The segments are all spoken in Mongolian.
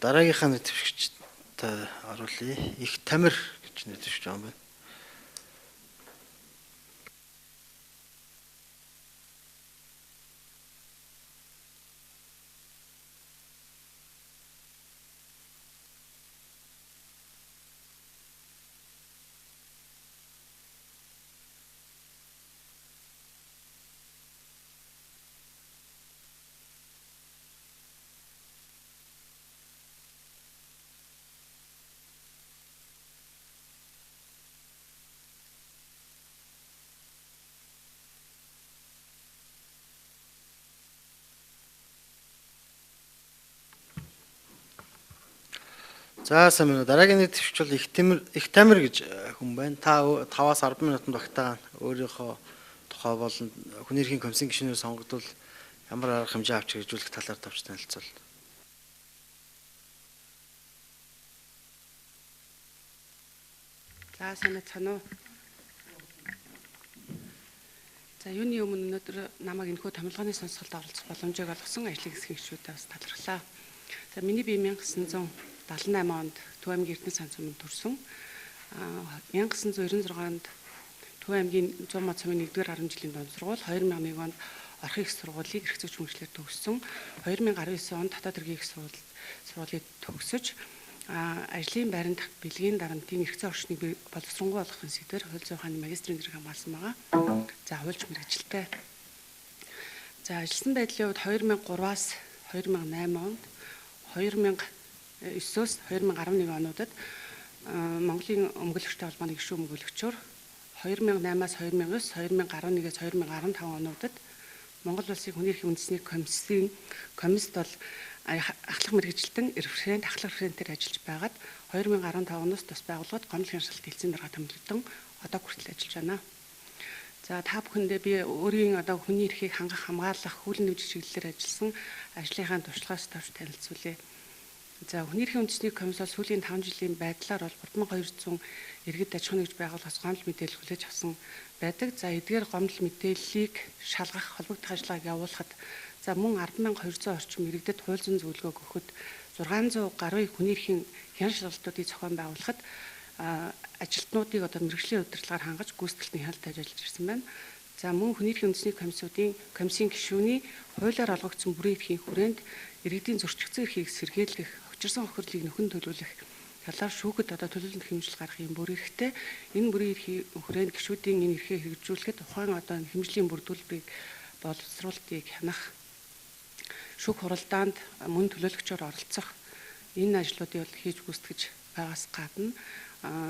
Дараагийнхаа нэр дэвшигчтэй оруулъя. Их Тамир гэж нэр дэвшиж байгаа юм байна. За сайн байна уу. Дараагийн нэр дэвшигч бол Их Тамир гэж хүн байна. Та 5-аас 10 минутанд багтаана. Өөрийнхөө тухай болон хүний эрхийн комиссийн гишүүнээр сонгогдвол ямар арга хэмжээ авч хэрэгжүүлэх талаар товч танилцуул. За сайн байна уу. За юуны өмнө өнөөдөр намайг энэхүү томилгооны сонсголд оролцох боломжийг олгосон ажлын хэсгийн гишүүдэд бас талархлаа. За миний бие 1978 онд Төв аймгийн Эрдэнэ сан суманд төрсөн. 1996 онд Төв аймгийн Зуун мод сумын 1-р 10 жилийн дунд сургууль, 2001 онд Орхон их сургуулийг эрх зүйч мэргэжлээр төгссөн. 2019 онд дотоод хэргийн их сургуулийг төгсөж, ажлын байранд бэлгийн дарамтын эрх зүйн орчныг боловсронгуй болгохын сэдвээр хууль зүйн ухааны магистрийн зэрэг хамгаалсан байгаа. За хуульч мэргэжилтэй. За ажилласан байдлын хувьд 2003-аас 2008 онд, 2009-өөс 2011 онуудад Монголын өмгөөлөгчтэй холбооны гишүүн өмгөөлөгчөөр, 2008-аас 2009, 2011-ээс 2015 онуудад Монгол Улсын хүний эрхийн үндэсний комиссийн комист бол ахлах мэргэжилтэн референт, ахлах референтээр ажиллаж байгаад 2015 оноос тус байгууллагад гомдол хяналтын хэлтсийн дарга томилогдсон одоо хүртэл ажиллаж байна. За та бүхэндээ би өөрийн одоо хүний эрхийг хангах, хамгаалах, хуулийн нэмжих чиглэлээр ажилласан ажлынхаа туршлагаас товч танилцуулъя. За хүний эрхийн үндэсний комисс бол сүүлийн 5 жилийн байдлаар бол 3200 иргэд аж ахуйн нэгж байгууллагаас гомдол мэдээлэл хүлээж авсан байдаг. За эдгээр гомдол мэдээллийг шалгах, холбогдох ажиллагааг явуулахад за мөн 10,200 орчим иргэдэд хууль зүйн зөвлөгөөг өгөхөд 600 гаруй хүний эрхийн хяналт шалгалтуудыг зохион байгуулахад ажилтнуудыг одоо мэргэжлийн удирдлагаар хангаж гүйцэтгэлтний хяналт ажиллаж ирсэн байна. За мөн хүний эрхийн үндэсний комиссийн гишүүний хуулиар олгогдсон бүрийн эрхийн хүрээнд иргэдийн зөрчигдсөн эрхийг сэргийлэх, учирсан хохирлыг нөхөн төлөвлөх талаар шүүхэд одоо төлөвлөлт хэмжил гаргах юм бүр эрхтэй. Энэ бүрийн эрхийн хүрээнд гишүүдийн энэ эрхээ хэрэгжүүлэхэд тухайн одоо хэмжлийн бүрдүүлбэрийг боловсруулалтыг хянах, шүүх хуралдаанд мөн төлөөлөгчөөр оролцох энэ ажлуудыг бол хийж гүйцэтгэж байгаас гадна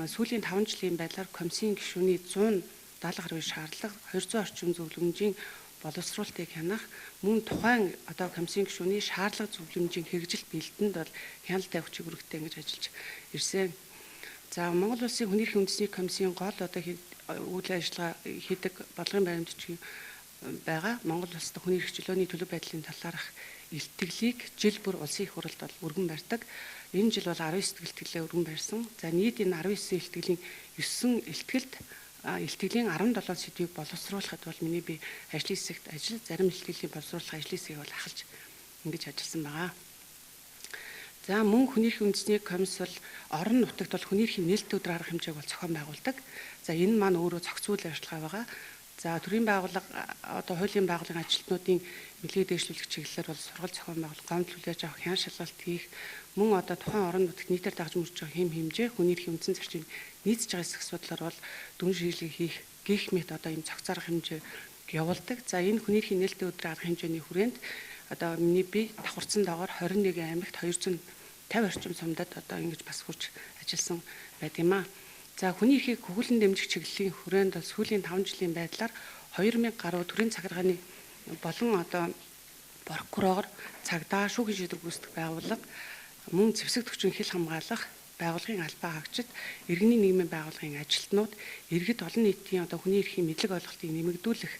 сүүлийн 5 жилийн байдлаар комиссийн гишүүний 170 гаруй шаардлага, 200 орчим зөвлөмжийн боловсруулалтыг хянах, мөн тухайн одоо комиссийн гишүүний шаардлага зөвлөмжийн хэрэгжил бэлтэнд бол хяналт тавих чиглэлтэй ингэж ажиллаж ирсэн. За Монгол Улсын хүний эрхийн үндэсний комиссийн гол одоо үйл ажиллагаа хийдэг бодлогын баримт бичгийн байгаа. Монгол улсад хүний эрх чөлөөний төлөв байдлын талаарх илтгэлийг жил бүр улсын их хурлд бол өргөн барьдаг. Энэ жил бол 19 илтгэлээ өргөн барьсан. За нийт энэ 19 илтгэлийн 9 илтгэлд илтгэлийн 17 сэдвийг боловсруулахад бол миний би ажлын хэсэгт ажил, зарим илтгэлийн боловсруулах ажлын хэсгийг бол ахалж ингэж ажилласан байгаа. За мөн хүний эрхийн үндэсний комисс бол орон нутагт бол хүний эрхийн нээлттэй өдөр арга хэмжээг бол зохион байгуулдаг. За энэ маань өөрөө зохицуул ажиллагаа байгаа. За төрийн байгууллага одоо хуулийн байгууллагын ажилтнуудын мэдлэгийг дэвшлүүлэх чиглэлээр бол сургалт зохион байгуулах, гомдол хүлээж авах, хяналт шалгалт хийх, мөн одоо тухайн орон нутагт нийтээр дагаж мөрж байгаа хэм хэмжээ, хүний эрхийн үндсэн зарчим нийцэж байгаа хэсэг асуудлаар бол дүн шийдлийг хийх гих мэт одоо ийм зохиц арга хэмжээ явуулдаг. За энэ хүний эрхийн нээлттэй өдрийн арга хэмжээний хүрээнд одоо миний би давхарцсан доогоор 21 аймагт 250 орчим сумдад одоо ингэж бас хурж ажилласан байд юм аа. За хүний эрхийг хөгжүүлэн дэмжих чиглэлийн хүрээнд бол сүүлийн 5 жилийн байдлаар 2000 гаруй төрийн захиргааны болон одоо прокурор, цагдаа, шүүхийн шийдвэр гүйцэтгэх байгууллага, мөн зэвсэг төвчин хил хамгаалах байгууллагын албан хаагчид, иргэний нийгмийн байгууллагын ажилтнууд, иргэд олон нийтийн одоо хүний эрхийн мэдлэг ойлголтыг нэмэгдүүлэх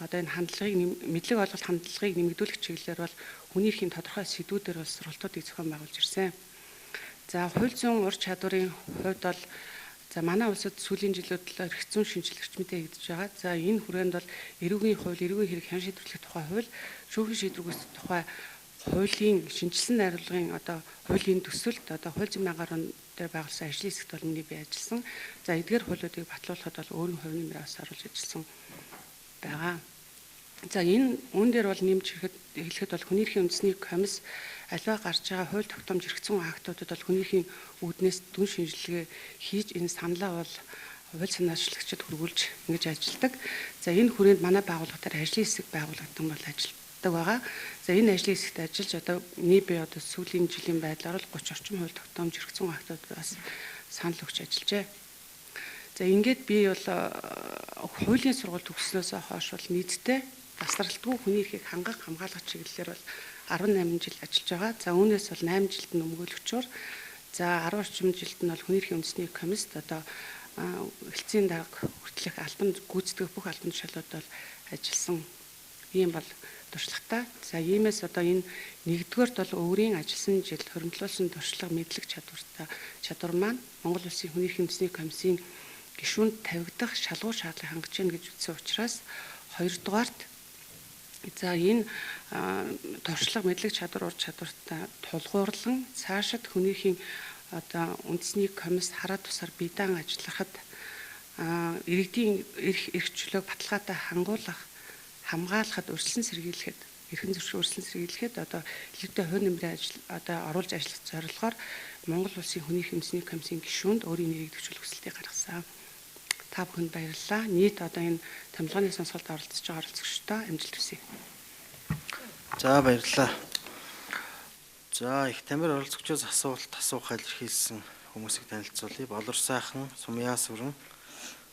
одоо энэ хандлагыг мэдлэг ойлголт хандлагыг нэмэгдүүлэх чиглэлээр бол хүний эрхийн тодорхой сэдвүүдээр бол сургалтуудыг зохион байгуулж ирсэн. За хууль зүйн ур чадварын хувьд бол за манай улсад сүүлийн жилүүд л эрх зүйн шинжилэл эрчимтэй хийгдэж байгаа. За энэ хүрээнд бол эрүүгийн хууль, эрүүгийн хэрэг хяналт шийдвэрлэх тухай хууль, шүүхийн шийдвэр гүйцэтгэх тухай хуулийн шинжилсэн найруулгын одоо хуулийн төсөлд одоо хууль зүйн байнгын орон дээр байгуулсан ажлын хэсэгт бол миний бие ажилласан. За эдгээр хуулиудыг батлуулахад бол өөрийн хувь нэмрээ бас оруулж ажилласан байгаа. За энэ үүн дээр бол нэмж хэлэхэд бол хүний эрхийн үндэсний комисс аливаа гарч байгаа хууль тогтоомж эрх зүйн актуудад бол хүний эрхийн үүднээс дүн шинжилгээ хийж энэ саналаа бол хууль санаачлагчид хөргүүлж ингэж ажилладаг. За энэ хүрээнд манай байгууллага дээр ажлын хэсэг байгуулагдсан бол ажилладаг байгаа. За энэ ажлын хэсэгт ажиллаж одоо нийт одоо сүүлийн жилийн байдлаар бол 30 орчим хууль тогтоомж эрх зүйн актууд бас санал өгч ажиллажээ. За ингээд би бол хуулийн сургууль төгссөнөөс хойш бол нийтдээ тасралтгүй хүний эрхийг хангах хамгаалах чиглэлээр бол 18 жил ажиллаж байгаа. За үүнээс бол 8 жилд нь өмгөөлөгчөөр, за 10 орчим жилд нь бол хүний эрхийн үндэсний комиссд одоо хэлтсийн дарга хүртэлх албан гүйцэтгэх бүх албан тушаалууд бол ажилласан ийм бол туршлагатай. За иймээс одоо энэ нэгдүгээрт бол өөрийн ажилласан жил хуримтлуулсан туршлага мэдлэг чадвартай чадвар маань Монгол Улсын хүний эрхийн үндэсний комиссийн гишүүнд тавигдах шалгуур шаардлагыг хангаж байна гэж үзсэн учраас, хоёрдугаарт за энэ туршлага мэдлэг чадвар ур чадвартай тулгуурлан цаашид хүний эрхийн одоо үндэсний комисс хараа тусаар бидаан ажиллахад иргэдийн эрх чөлөөг баталгаатай хангуулах, хамгаалахад, өрсөлсөн сэргийлэхэд, эрхэн зөрчил өрсөлсөн сэргийлэхэд одоо илүүтэй хувь нэмрээ ажил одоо оруулж ажиллах зорилгоор Монгол Улсын хүний эрхийн үндэсний комиссийн гишүүнд өөрийн нэрийг дэвшүүлэх хүсэлтийг гаргасан. Та бүхэнд баярлалаа. Нийт одоо энэ томилгооны сонсголд оролцож байгаа оролцогчдоо амжилт хүсье. За баярлалаа. За их тамир оролцогчоос асуулт асуухаа илэрхийлсэн хүмүүсийг танилцуулъя. Болор сайхан, Сумья сүрэн,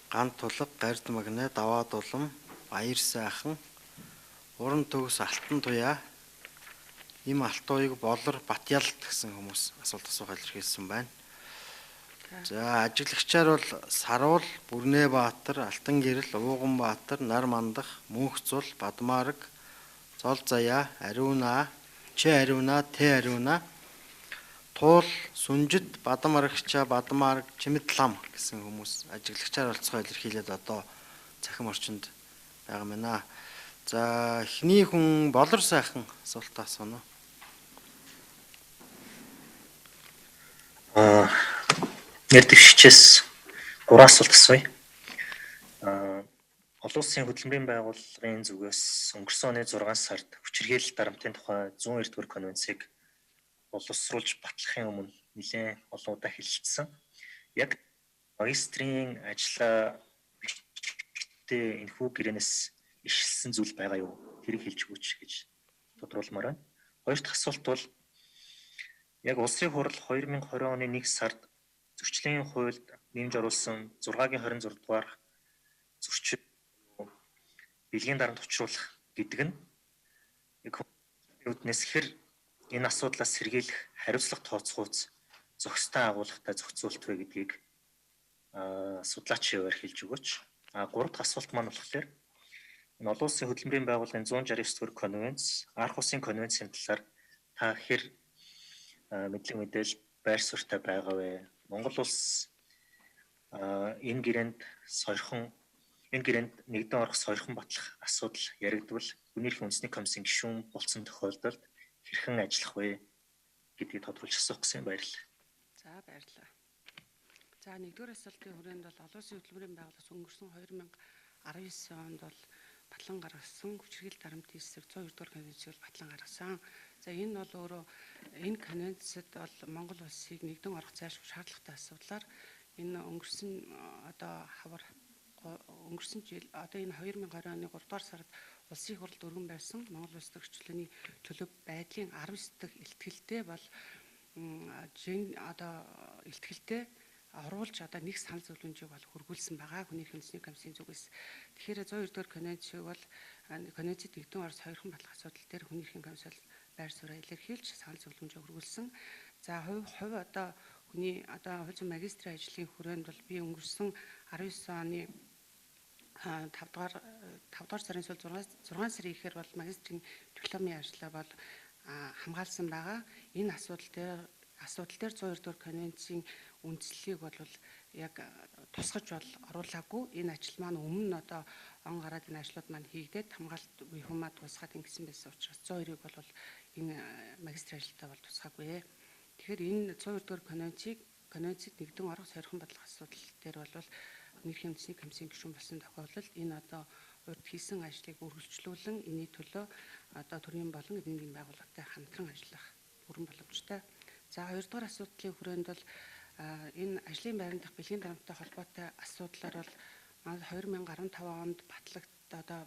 Ган тулга, Гард магнаа, Даваа дулам, Баяр сайхан, Уран төгс, Алтан туяа, Им Алтуйг, Болор, Батялт гэсэн хүмүүс асуулт асуухаа илэрхийлсэн байна. За ажиглагчаар бол Саруул, Бүрнээ Баатар, Алтан гэрэл, Ууган Баатар, Нар мандах, Мөнх зул, Бадмаараг, Зол заяа, Ариунаа, Ч ариунаа, Т ариунаа, Туул, Сүнжид, Бадам арагчаа, Бадмаараг, Чимэд лам гэсэн хүмүүс ажиглагчаар оролцохоо илэрхийлээд одоо цахим орчинд байгаа юм байна. За эхний хүн Болор сайхан асуултаа асууна. Нэр дэвшигчээс 3 асуулт асууя. Олон улсын хөдөлмөрийн байгууллагын зүгээс өнгөрсөн оны 6 сард хүчирхийлэл дарамтын тухай 190 дугаар конвенцийг боловсруулж батлахын өмнө нэлээн олон удаа хэлэлцсэн. Яг магистрийн ажлаа бичихдээ энэхүү гэрээнээс ишилсэн зүйл байгаа юу? Тэрийг хэлж өгөөч гэж тодруулмаар байна. Хоёр дахь асуулт бол яг улсын хурал 2020 оны 1 сард зөрчлийн хуульд нэмж оруулсан 6-гийн 26 дугаар зөрчил бэлгийн дарамт учруулах гэдэг нь яг үүднээс хэр энэ асуудлаас сэргийлэх хариуцлага тооцохуйц зохистой агуулгатай зохицуулт вэ гэдгийг судлаачийн хуваар хэлж өгөөч. Гурав дахь асуулт маань болохоор энэ олон улсын хөдөлмөрийн байгууллагын 169 дугаар конвенц, Арх усын конвенцийн талаар та хэр мэдлэг мэдээлэл байр суурьтай байгаа вэ? Монгол улс энэ гэрээнд сойрхон энэ гэрээнд нэгдэн орох сойрхон батлах асуудал яригдвал хүний эрхийн үндэсний комиссийн гишүүн болсон тохиолдолд хэрхэн ажиллах вэ гэдгийг тодруулж асуух гэсэн, баярлалаа. За баярлалаа. За нэгдүгээр асуултын хүрээнд бол олон улсын хөдөлмөрийн байгууллагаас өнгөрсөн 2019 онд бол батлан гаргасан хүчирхийлэл дарамтын эсрэг 190 дугаар конвенцийг бол батлан гаргасан. За энэ бол өөрөө энэ конвенцэд бол Монгол улсыг нэгдэн орох зайлшгүй шаардлагатай асуудлаар энэ өнгөрсөн одоо хавар өнгөрсөн жил одоо энэ 2020 оны 3 дугаар сард улсын хурлд өргөн байсан Монгол улс төрийн чөлөөний төлөв байдлын 19 дахь илтгэлтэй бол одоо илтгэлтэй оруулж одоо нэг санал зөвлөмжийг бол хөргүүлсэн байгаа хүний эрхийн үндэсний комиссийн зүгээс. Тэгэхээр 190 дугаар конвенцийг бол конвенцэд нэгдэн орос хоёрхан батлах асуудал дээр хүний эрхийн комисс бол байр сууриа илэрхийлж санал зөвлөмжийг хөргүүлсэн. За хувь одоо хүний одоо хууль зүйн магистрийн ажлын хүрээнд бол би өнгөрсөн 19 оны 5 дугаар сарын сүүл 6 сарын ихээр бол магистрийн дипломын ажлаа бол хамгаалсан байгаа. Энэ асуудал дээр 190 дугаар конвенцийн үндслийг бол яг тусгаж бол оруулаагүй. Энэ ажил маань өмнө нь одоо он гараад энэ ажлууд маань хийгдээд хамгаалалт үеийнхумаа дуусгаад ингэсэн байсан учраас 102-ыг бол энэ магистр ажилдаа бол тусгаагүй. Тэгэхээр энэ 102 дугаар конвенцид нэгдэн орох сорьхон бодлого асуудал дээр бол хүний эрхийн үндэсний комиссийн гишүүн болсон тохиолдолд энэ одоо урьд хийсэн ажлыг үргэлжлүүлэн энэний төлөө одоо төрийн болон эдийн засгийн байгууллагатай хамтран ажиллах бүрэн боломжтой. За хоёрдугаар асуудлын хүрээнд бол энэ ажлын байран дахь бэлгийн дарамттай холбоотой асуудлаар бол 2015 онд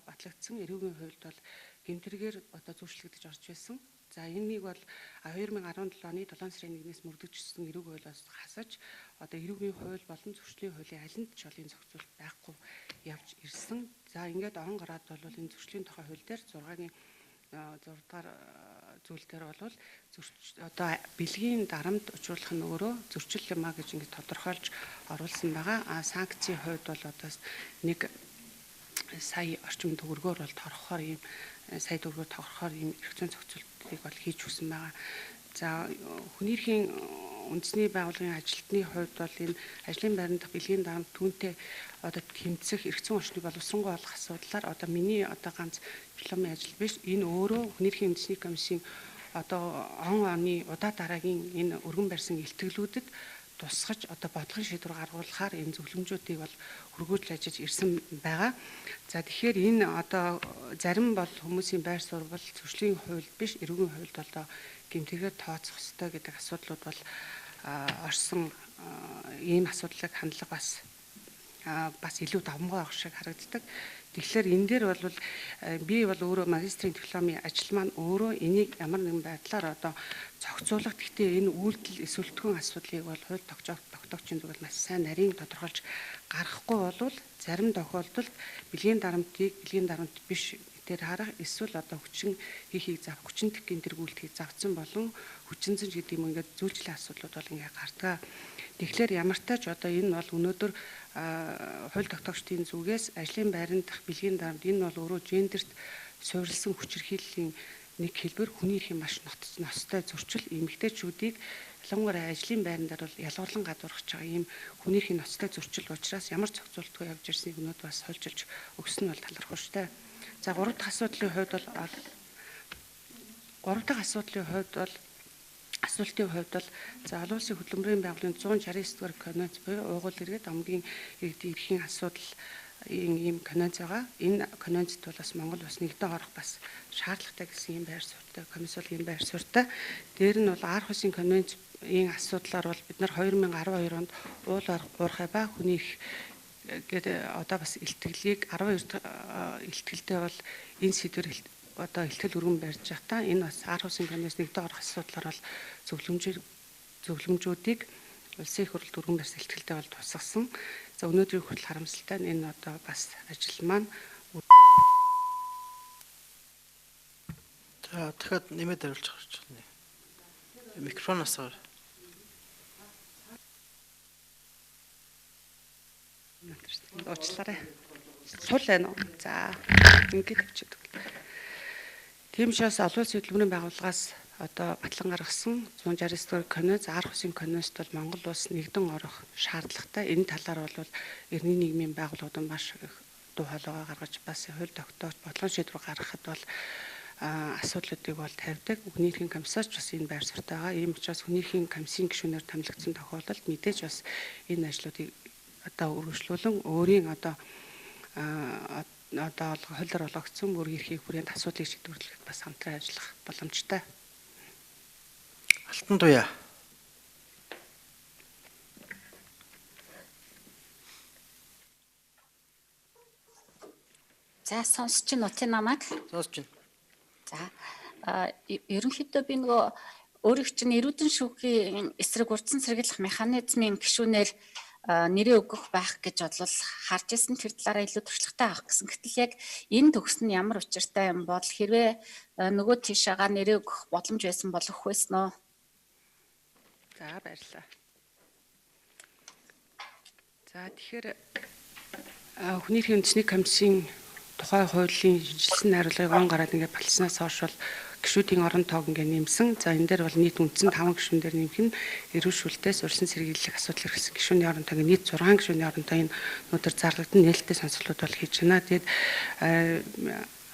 батлагдсан эрүүгийн хуульд бол гэмтэргээр одоо зөрчлөгдөж орж байсан. За энэнийг бол 2017 оны 7 сарын 1-ээс мөрдөгжсөн эрүүг хуулиас хасаж одоо эрүүгийн хууль болон зөрчлийн хуулийн аль нь ч олын зохицуулалт байхгүй явж ирсэн. За ингээд он гараад бол энэ зөрчлийн тухай хууль дээр 6-гийн 6 дугаар зүйл дээр бол одоо бэлгийн дарамт учруулах нь өөрөө зөрчил юм а гэж ингээд тодорхойлж оруулсан байгаа. А санкцийн хувьд бол одоо 1 сая орчим төгрөгөөр бол торхохоор ийм сая төгрөгөөр тогрохоор ийм эрх зүйн зохицуултыг бол хийж өгсөн байгаа. За хүний эрхийн үндэсний байгууллагын ажилтны хувьд бол энэ ажлын байран дахь бэлгийн дарамт түүнтэй одоо тэмцэх эрх зүйн орчныг боловсронгуй болох асуудлаар одоо миний одоо ганц дипломын ажил биш. Энэ өөрөө хүний эрхийн үндэсний комиссийн одоо он оны удаа дараагийн энэ өргөн барьсан илтгэлүүдэд тусгаж одоо бодлогын шийдвэр гаргуулахаар энэ зөвлөмжүүдийг бол хүргүүлж ажиллаж ирсэн байгаа. За тэгэхээр энэ одоо зарим бол хүмүүсийн байр суурь бол зөрчлийн хууль биш, эрүүгийн хуульд одоо гэмтэргээр тооцох ёстой гэдэг асуудлууд бол орсон ийм асуудлыг хандлага бас илүү давмгай авах шиг харагддаг. Тэгэхээр энэ дээр бол би бол өөрөө магистрийн дипломын ажил маань өөрөө энийг ямар нэгэн байдлаар одоо зохицуулах. Гэхдээ энэ үйлдэл эсвэлтгүүн асуудлыг бол хууль тогтоогчийн зүг бол маш сайн нарийн тодорхойлж гаргахгүй болвол зарим тохиолдолд бэлгийн дарамтыг бэлгийн дарамт биш дээр харах эсвэл одоо хүчин хийхийг зав хүчин тэх гэмтэргүүлдэхийг завцсан болон хүчинзэн гэдэг юм ингээд зүйлчлийн асуудлууд бол ингээд гардаг. Тэгэхээр ямар ч тач одоо энэ бол өнөөдөр хууль тогтоогчдын зүгээс ажлын байран дахь бэлгийн дарамт энэ бол өөрөө гендерт суурилсан хүчирхийллийн нэг хэлбэр, хүний эрхийн маш ноцтой зөрчил, эмэгтэйчүүдийг ялангуяа ажлын байран дээр бол ялгуурлан гадуурхаж байгаа ийм хүний эрхийн ноцтой зөрчил учраас ямар зохицуултгүй явж ирснийг өнөөдөр бас хуульчилж өгсөн нь бол талархуу штэ. За гурав дахь асуудлын хувьд бол за олон улсын хөдөлмөрийн байгууллагын 169 дугаар конвенц буюу уугуул иргэд омгийн иргэдийн эрхийн асуудал ийм конвенц байгаа. Энэ конвенцэд бол бас Монгол бас нэгдэн орох бас шаардлагатай гэсэн ийм байр суурьтай, комисс бол ийм байр суурьтай. Дээр нь бол Архусын конвенцийн асуудлаар бол бид нар 2012 онд уул уурхай ба хүний эрх гэдэг одоо бас илтгэлийг 12 дахь илтгэлдээ бол энэ сэдвэр одоо илтгэл өргөн барьж байхдаа энэ бас Архусын конвенц нэгдэн орох асуудлаар бол зөвлөмжүүдийг улсын их хурлд өргөн барьсан илтгэлдээ бол тусгасан. За өнөөдрийн хүртэл харамсалтай нь энэ одоо бас ажил маань. За дахиад нэмээд хариулж гарч байна. Микрофон асгаар. Уучлаарай. Сул байна уу? За ингээд тавьчих. Тийм учраас олон улсын хөдөлмөрийн байгууллагаас одоо батлан гаргасан 169 дугаар конвенц, Архусын конвенцт бол Монгол улс нэгдэн орох шаардлагатай. Энэ талаар бол эртний нийгмийн байгууллагууд маш их дуу хоолойгоо гаргаж бас хууль тогтоож бодлогын шийдвэр гаргахад бол асуудлуудыг бол тавьдаг. Хүний эрхийн комиссаач бас энэ байр суурьтай байгаа. Ийм учраас хүний эрхийн комиссийн гишүүнээр томилогдсон тохиолдолд мэдээж бас энэ ажлуудыг одоо үргэлжлүүлэн өөрийн одоо хуулиар олгогдсон мөргийн эрхийг хүрээнд асуудлыг шийдвэрлэхэд бас хамтран ажиллах боломжтой. Алтан туяа. За сонсч чинь уу намайг? Сонсч чинь. За ерөнхийдөө би нөгөө өөрийг чинь эрүүдэн шүүхийн эсрэг урдсан сэргийлэх механизмын гишүүнээр нэрээ өгөх байх гэж бодлол харж ирсэн. Тэр талаараа илүү туршлагатай авах гэсэн. Гэтэл яг энэ төгс нь ямар учиртай юм бол хэрвээ нөгөө тийшээгаа нэрээ өгөх боломж байсан бол өгөх байсан уу? За баярлалаа. За тэгэхээр хүний эрхийн үндэсний комиссийн тухай хуулийн шинжилсэн найруулгыг он гараад ингээд баталснаас хойш бол гишүүдийн орон тоог ингээд нэмсэн. За энэ дээр бол нийт үндсэн 5 гишүүн дээр нэмэх нь эрүүл шүлтээс урьдчилан сэргийлэх асуудал эрхэлсэн гишүүний орон тоог нийт 6 гишүүний орон тоо энэ өнөөдөр зарлагдсан нээлттэй сонсголууд бол хийж байна. Тэгээд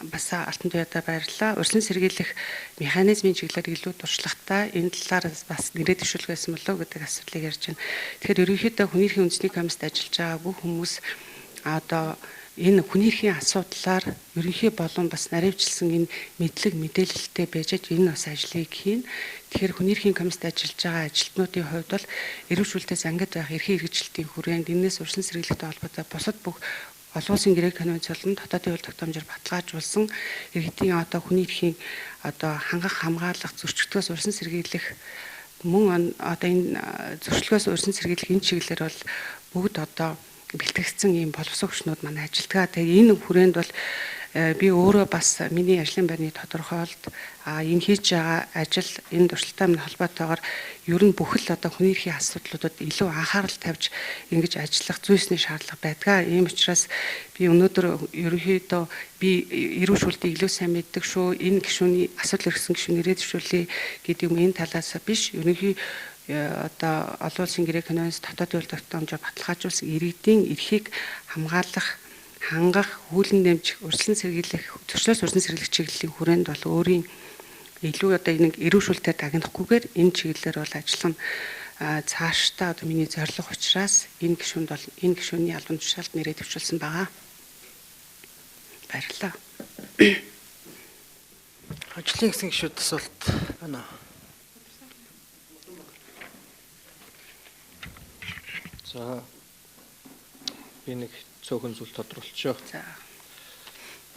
Бас алтан туяадаа баярлалаа. Урьдчилан сэргийлэх механизмын чиглэлээр илүү туршлагатай энэ талаар бас нэрээ дэвшүүлэх байсан болов уу гэдэг асуудлыг ярьж байна. Тэгэхээр ерөнхийдөө хүний эрхийн үндэсний комиссд ажиллаж байгаа бүх хүмүүс одоо энэ хүний эрхийн асуудлаар ерөнхий болон бас наривчлсан энэ мэдлэг мэдээлэлтэй байж энэ бас ажлыг хийн. Тэгэхээр хүний эрхийн комиссд ажиллаж байгаа ажилтнуудын хувьд бол эрүүл шүүлтээс ангид байх эрхийн хэрэгжилтийн хүрээнд энэс урьдчилан сэргийлэхтэй холбоотой бусад бүх олон улсын гэрээ конвенц болон дотоодын хууль тогтоомжоор баталгаажуулсан иргэдийн одоо хүний эрхийн одоо хангах хамгаалах зөрчигдөхөөс урьдчилан сэргийлэх мөн одоо энэ зөрчлөгөөс урьдчилан сэргийлэх энэ чиглэлээр бол бүгд одоо бэлтгэгдсэн ийм боловсон хүчнүүд манай ажилтгаа. Тэгээ энэ хүрээнд бол би өөрөө бас миний ажлын байрны тодорхойлолт энэ хийж байгаа ажил энэ туршилтаа минь холбоотойгоор ер нь бүхэл одоо хүний эрхийн асуудлуудад илүү анхаарал тавьж ингэж ажиллах зүйсний шаардлага байдаг. Ийм учраас би өнөөдөр ерөнхийдөө би эрүүл шүүлтийг илүү сайн мэддэг шүү. Энэ гишүүний асуудал эргэсэн гишүүн нэрээ дэвшүүлье гэдэг юм энэ талаас биш. Ерөнхий одоо олон улсын гэрээ конвенц дотоодын хууль тогтоомжоор баталгаажуулсан иргэдийн эрхийг хамгаалах, хангах, хүүлэн дэмжих, урьдчилан сэргийлэх, зөрчлөөс урьдчилан сэргийлэх чиглэлийн хүрээнд бол өөрийн илүү одоо нэг эрүүл шүүлтээр дагнахгүйгээр энэ чиглэлээр бол ажиллах нь цаашдаа одоо миний зорилго учраас энэ гишүүнд бол энэ гишүүний албан тушаалд нэрээ дэвшүүлсэн байгаа. Баярлалаа. Ажлын гэсэн гишүүд асуулт байна уу? За би нэг цөөхөн зүйл тодруулчихё.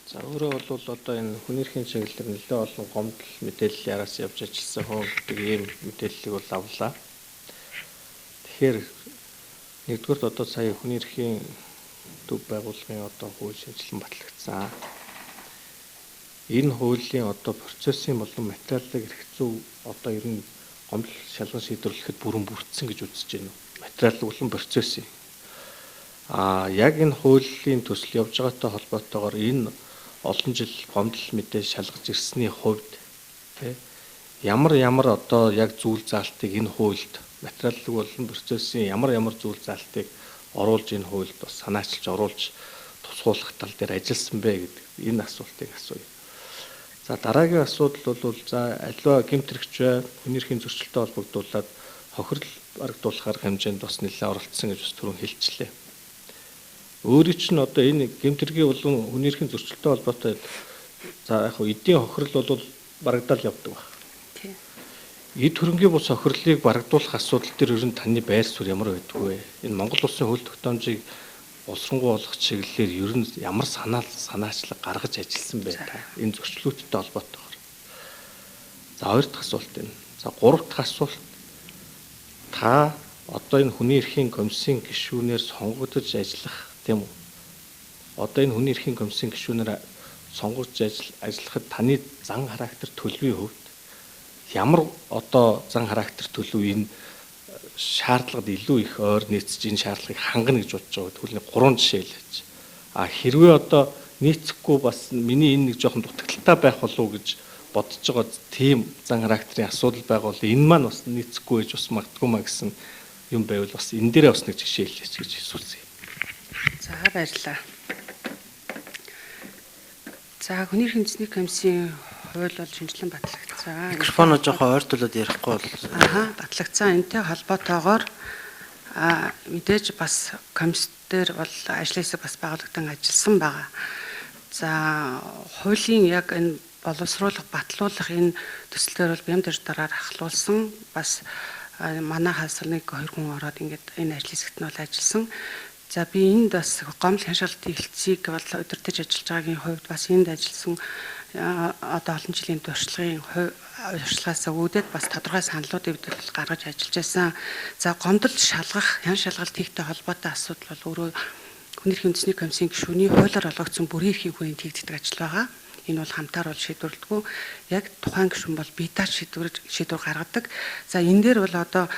За өөрөө бол одоо энэ хүний эрхийн чиглэлээр нэлээд олон гомдол мэдээллийн араас явж ажилласан хүн гэдэг ийм мэдээллийг бол авлаа. Тэгэхээр нэгдүгürt одоо сая хүний эрхийн төв байгууллагын одоо хууль шинжилэн батлагдсан. Энэ хуулийн одоо процессын болон материалын эрх зүй одоо ер нь гомдол шалган шийдвэрлэхэд бүрэн бүрдсэн гэж үзэж байна. Материал болон процессын яг энэ хуулийн төсөл явж байгаатай холбоотойгоор энэ олон жил гомдол мэдээ шалгаж ирсний хувьд тий ямар одоо яг зүйл заалтыг энэ хуульд материалын болон процессын ямар зүйл заалтыг оруулж энэ хуульд бас санаачилж оруулж тусгуулах тал дээр ажилласан бэ гэдэг энэ асуултыг асууя. За дараагийн асуудал бол за аливаа гэмт хэрэгч бай хүний эрхийн зөрчилтэй холбогдуулаад хохирол барагдуулах арга хэмжээнд бас нэлээд оролцсон гэж бас түрүүн хэлчихлээ. Өөрийн чинь одоо энэ гэмт хэргийн болон хүний эрхийн зөрчилтэй холбоотой за яг хөө эдийн хохирол бол барагдаал явдаг баг. Тийм. Эд хөрөнгийн бус хохирлыг барагдуулах асуудал дээр ер нь таны байр суурь ямар байдаг вэ? Энэ Монгол улсын хууль тогтоомжийг боловсронгуй болгох чиглэлээр ер нь ямар санаачлаг гаргаж ажилласан бэ та? Энэ зөрчлүүдтэй холбоотойгоор. За хоёр дахь асуулт энэ. За гурав дахь асуулт та одоо энэ хүний эрхийн комиссийн гишүүнээр сонгогдож ажиллах тийм үү? Одоо энэ хүний эрхийн комиссийн гишүүнээр сонгогдож ажиллахад таны зан характер төлөвийн хувьд ямар одоо зан характер төлөв энэ шаардлагад илүү их ойр нийцэж энэ шаардлагыг хангана гэж бодож байгаа. Тэгвэл нэг гурван жишээ хэлээч. А хэрвээ одоо нийцэхгүй бас миний энэ нэг жоохон дутагдaltaй байх болов уу гэж бодож байгаа тийм зан характерын асуудал байгаа бол энэ маань бас нийцэхгүй байж бас магадгүй маа гэсэн юм байвал бас энэ дээрээ бас нэг жишээ хэлээч гэж асуусан юм. За баярлалаа. За хүний эрхийн үндэсний комиссийн хууль бол шинжилэн батлагдсан. Микрофоноо жоохон ойртуулад ярихгүй бол. Батлагдсан. Энтэй холбоотойгоор мэдээж бас комисс дээр бол ажлын хэсэг бас байгуулагдан ажилласан байгаа. За хуулийн яг энэ боловсруулах, батлуулах энэ төсөл дээр бол бямд дараар ахлуулсан. Бас манайхаас нэг хоёр хүн ороод ингээд энэ ажлын хэсэгт нь бол ажилласан. За би энд бас гомдол хяналтын хэлтсийг бол удирдах ажиллаж байгаагийн хувьд бас энд ажилласан одоо олон жилийн туршлагын туршлагаас үүдээд бас тодорхой саналуудыг бид бол гаргаж ажиллаж байсан. За гомдол шалгах, хян шалгалт хийхтэй холбоотой асуудал бол өөрөө хүний эрхийн үндэсний комиссийн гишүүний хуулиар олгогдсон бүрийн эрхийн хүрээнд хийгддэг ажил байгаа. Энэ бол хамтаар бол шийдвэрлэдэггүй. Яг тухайн гишүүн бол бие дааж шийдвэр гаргадаг. За энэ дээр бол одоо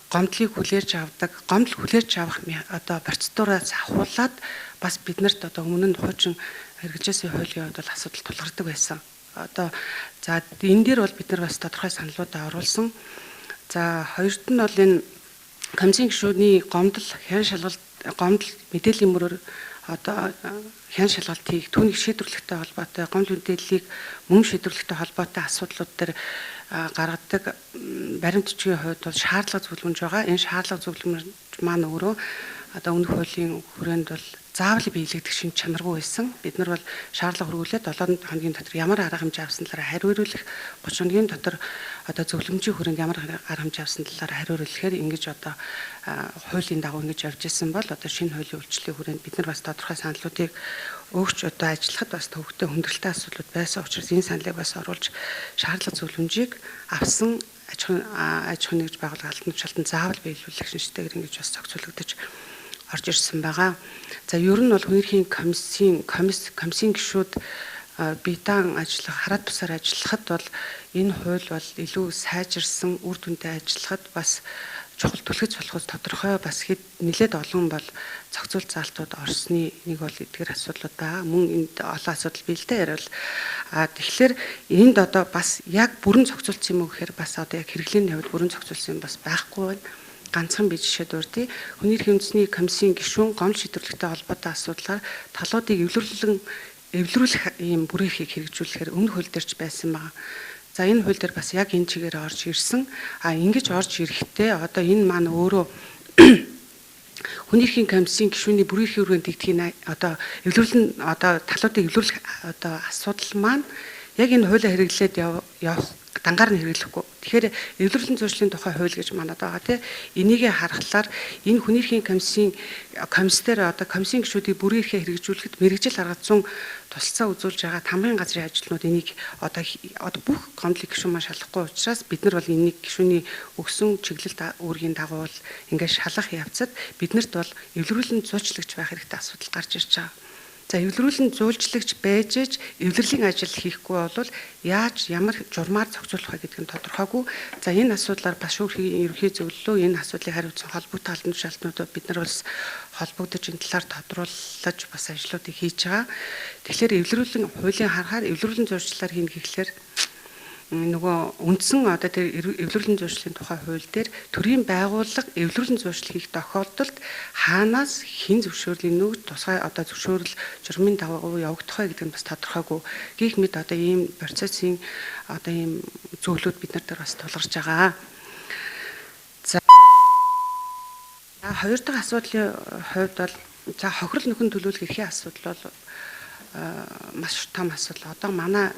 гомдлыг хүлээж авдаг, гомдол хүлээж авах одоо процедураас ахуулаад бас биднэрт одоо өмнө нь хуучин хэрэгжижсэн хуулийн хувьд бол асуудал тулгардаг байсан. Одоо за энэ дээр бол бид нар бас тодорхой саналуудаа оруулсан. За хоёрт нь бол энэ комиссийн гишүүний гомдол, хян шалгалт, гомдол мэдээллийн мөрөөр одоо хян шалгалт хийх, түүнийг шийдвэрлэхтэй холбоотой, гомдол мэдээллийг мөн шийдвэрлэхтэй холбоотой асуудлууд дээр гаргадаг баримт бичгийн хувьд бол шаардлага зөвлөмж байгаа. Энэ шаардлага зөвлөмж маань өөрөө одоо өмнөх хуулийн хүрээнд бол заавал биелэгдэх шинж чанаргүй байсан. Бид нар бол шаардлага хүргүүлээд 7 хоногийн дотор ямар арга хэмжээ авсан талаар хариу ирүүлэх, 30 хоногийн дотор одоо зөвлөмжийн хүрээнд ямар арга хэмжээ авсан талаар хариу ирүүлэхээр ингэж одоо хуулийн дагуу ингэж явж исэн бол одоо шинэ хуулийн үйлчлэлийн хүрээнд бид нар бас тодорхой саналуудыг өгч одоо ажиллахад бас төвөгтэй хүндрэлтэй асуудлууд байсан учраас энэ саналыг бас оруулж шаардлага зөвлөмжийг авсан аж ахуйн нэгж байгууллага албан тушаалтан заавал биелүүлэх шинжтэйгээр ингэж бас зохицуулагдаж орж ирсэн байгаа. За ер нь бол хүн эрхийн комиссийн гишүүд бие даан ажиллах, хараад бусаар ажиллахад бол энэ хууль бол илүү сайжирсан, үр дүнтэй ажиллахад бас чухал түлхэц болохоос тодорхой бас хэд нэлээд олон бол зохицуулт заалтууд орсны нэг бол эдгээр асуудлууд байгаа. Мөн энд олон асуудал бий л дээ яриул. А тэгэхээр энд одоо бас яг бүрэн зохицуулсан юм уу гэхээр бас одоо яг хэрэглээний хувьд бүрэн зохицуулсан юм бас байхгүй байна. Ганцхан би жишээ дурдъя. Хүний эрхийн үндэсний комиссийн гишүүн гомдол шийдвэрлэхтэй холбоотой асуудлаар талуудыг эвлэрүүлэх ийм бүрэн эрхийг хэрэгжүүлэхээр өмнөх хууль дээр ч байсан байгаа. За энэ хууль дээр бас яг энэ чигээр орж ирсэн. А ингэж орж ирэхдээ одоо энэ маань өөрөө хүний эрхийн комиссийн гишүүний бүрэн эрхийн өргөнд дэгдэхийг одоо эвлэрлэн одоо талуудыг эвлэрүүлэх одоо асуудал маань яг энэ хуулиа хэрэглээд явах дангаар нь хэрэглэхгүй. Тэгэхээр эвлэрлэн зуршлын тухай хууль гэж манад байгаа тий. Энийгээ харахлаар энэ хүний эрхийн комиссийн комисс дээр одоо комиссийн гишүүдийг бүрэн эрхээ хэрэгжүүлэхэд мэргэжил арга зүйн тусалцаа үзүүлж байгаа тамгын газрын ажилтнууд энийг одоо бүх гомдлын гишүүн маань шалахгүй учраас бид нар бол энийг гишүүний өгсөн чиглэлд үүргийн дагуу бол ингээд шалах явцад биднэрт бол эвлэрүүлэн зуучлагч байх хэрэгтэй асуудал гарч ирж байгаа. За эвлэрүүлэн зуучлагч байж ээж эвлэрлийн ажил хийхгүй бол яаж ямар журмаар зохицуулах вэ гэдг нь тодорхойгүй. За энэ асуудлаар бас шүүхийн ерөнхий зөвлөлөө энэ асуудлыг хариуцсан холбоотой албан тушаалтнуудад бид нар бас холбогдож энэ талаар тодруулж бас ажлуудыг хийж байгаа. Тэгэхээр эвлэрүүлэн хуулийн харахаар эвлэрүүлэн зуршлаар хийнэ гэхлээр нөгөө үндсэн одоо тэр эвлэрүүлэн зуршлын тухай хууль дээр төрийн байгууллага эвлэрүүлэн зуршил хийх тохиолдолд хаанаас хэн зөвшөөрлийн нүг тусгай одоо зөвшөөрөл журмын дагуу явагдах вэ гэдэг нь бас тодорхойгүй. Гэх мэт одоо ийм процессын одоо ийм зөвлөлүүд бид нар дээр бас тулгарч байгаа. За хоёр дахь асуудлын хувьд бол за хохирол нөхөн төлөөлөх эрхийн асуудал бол маш том асуудал. Одоо манай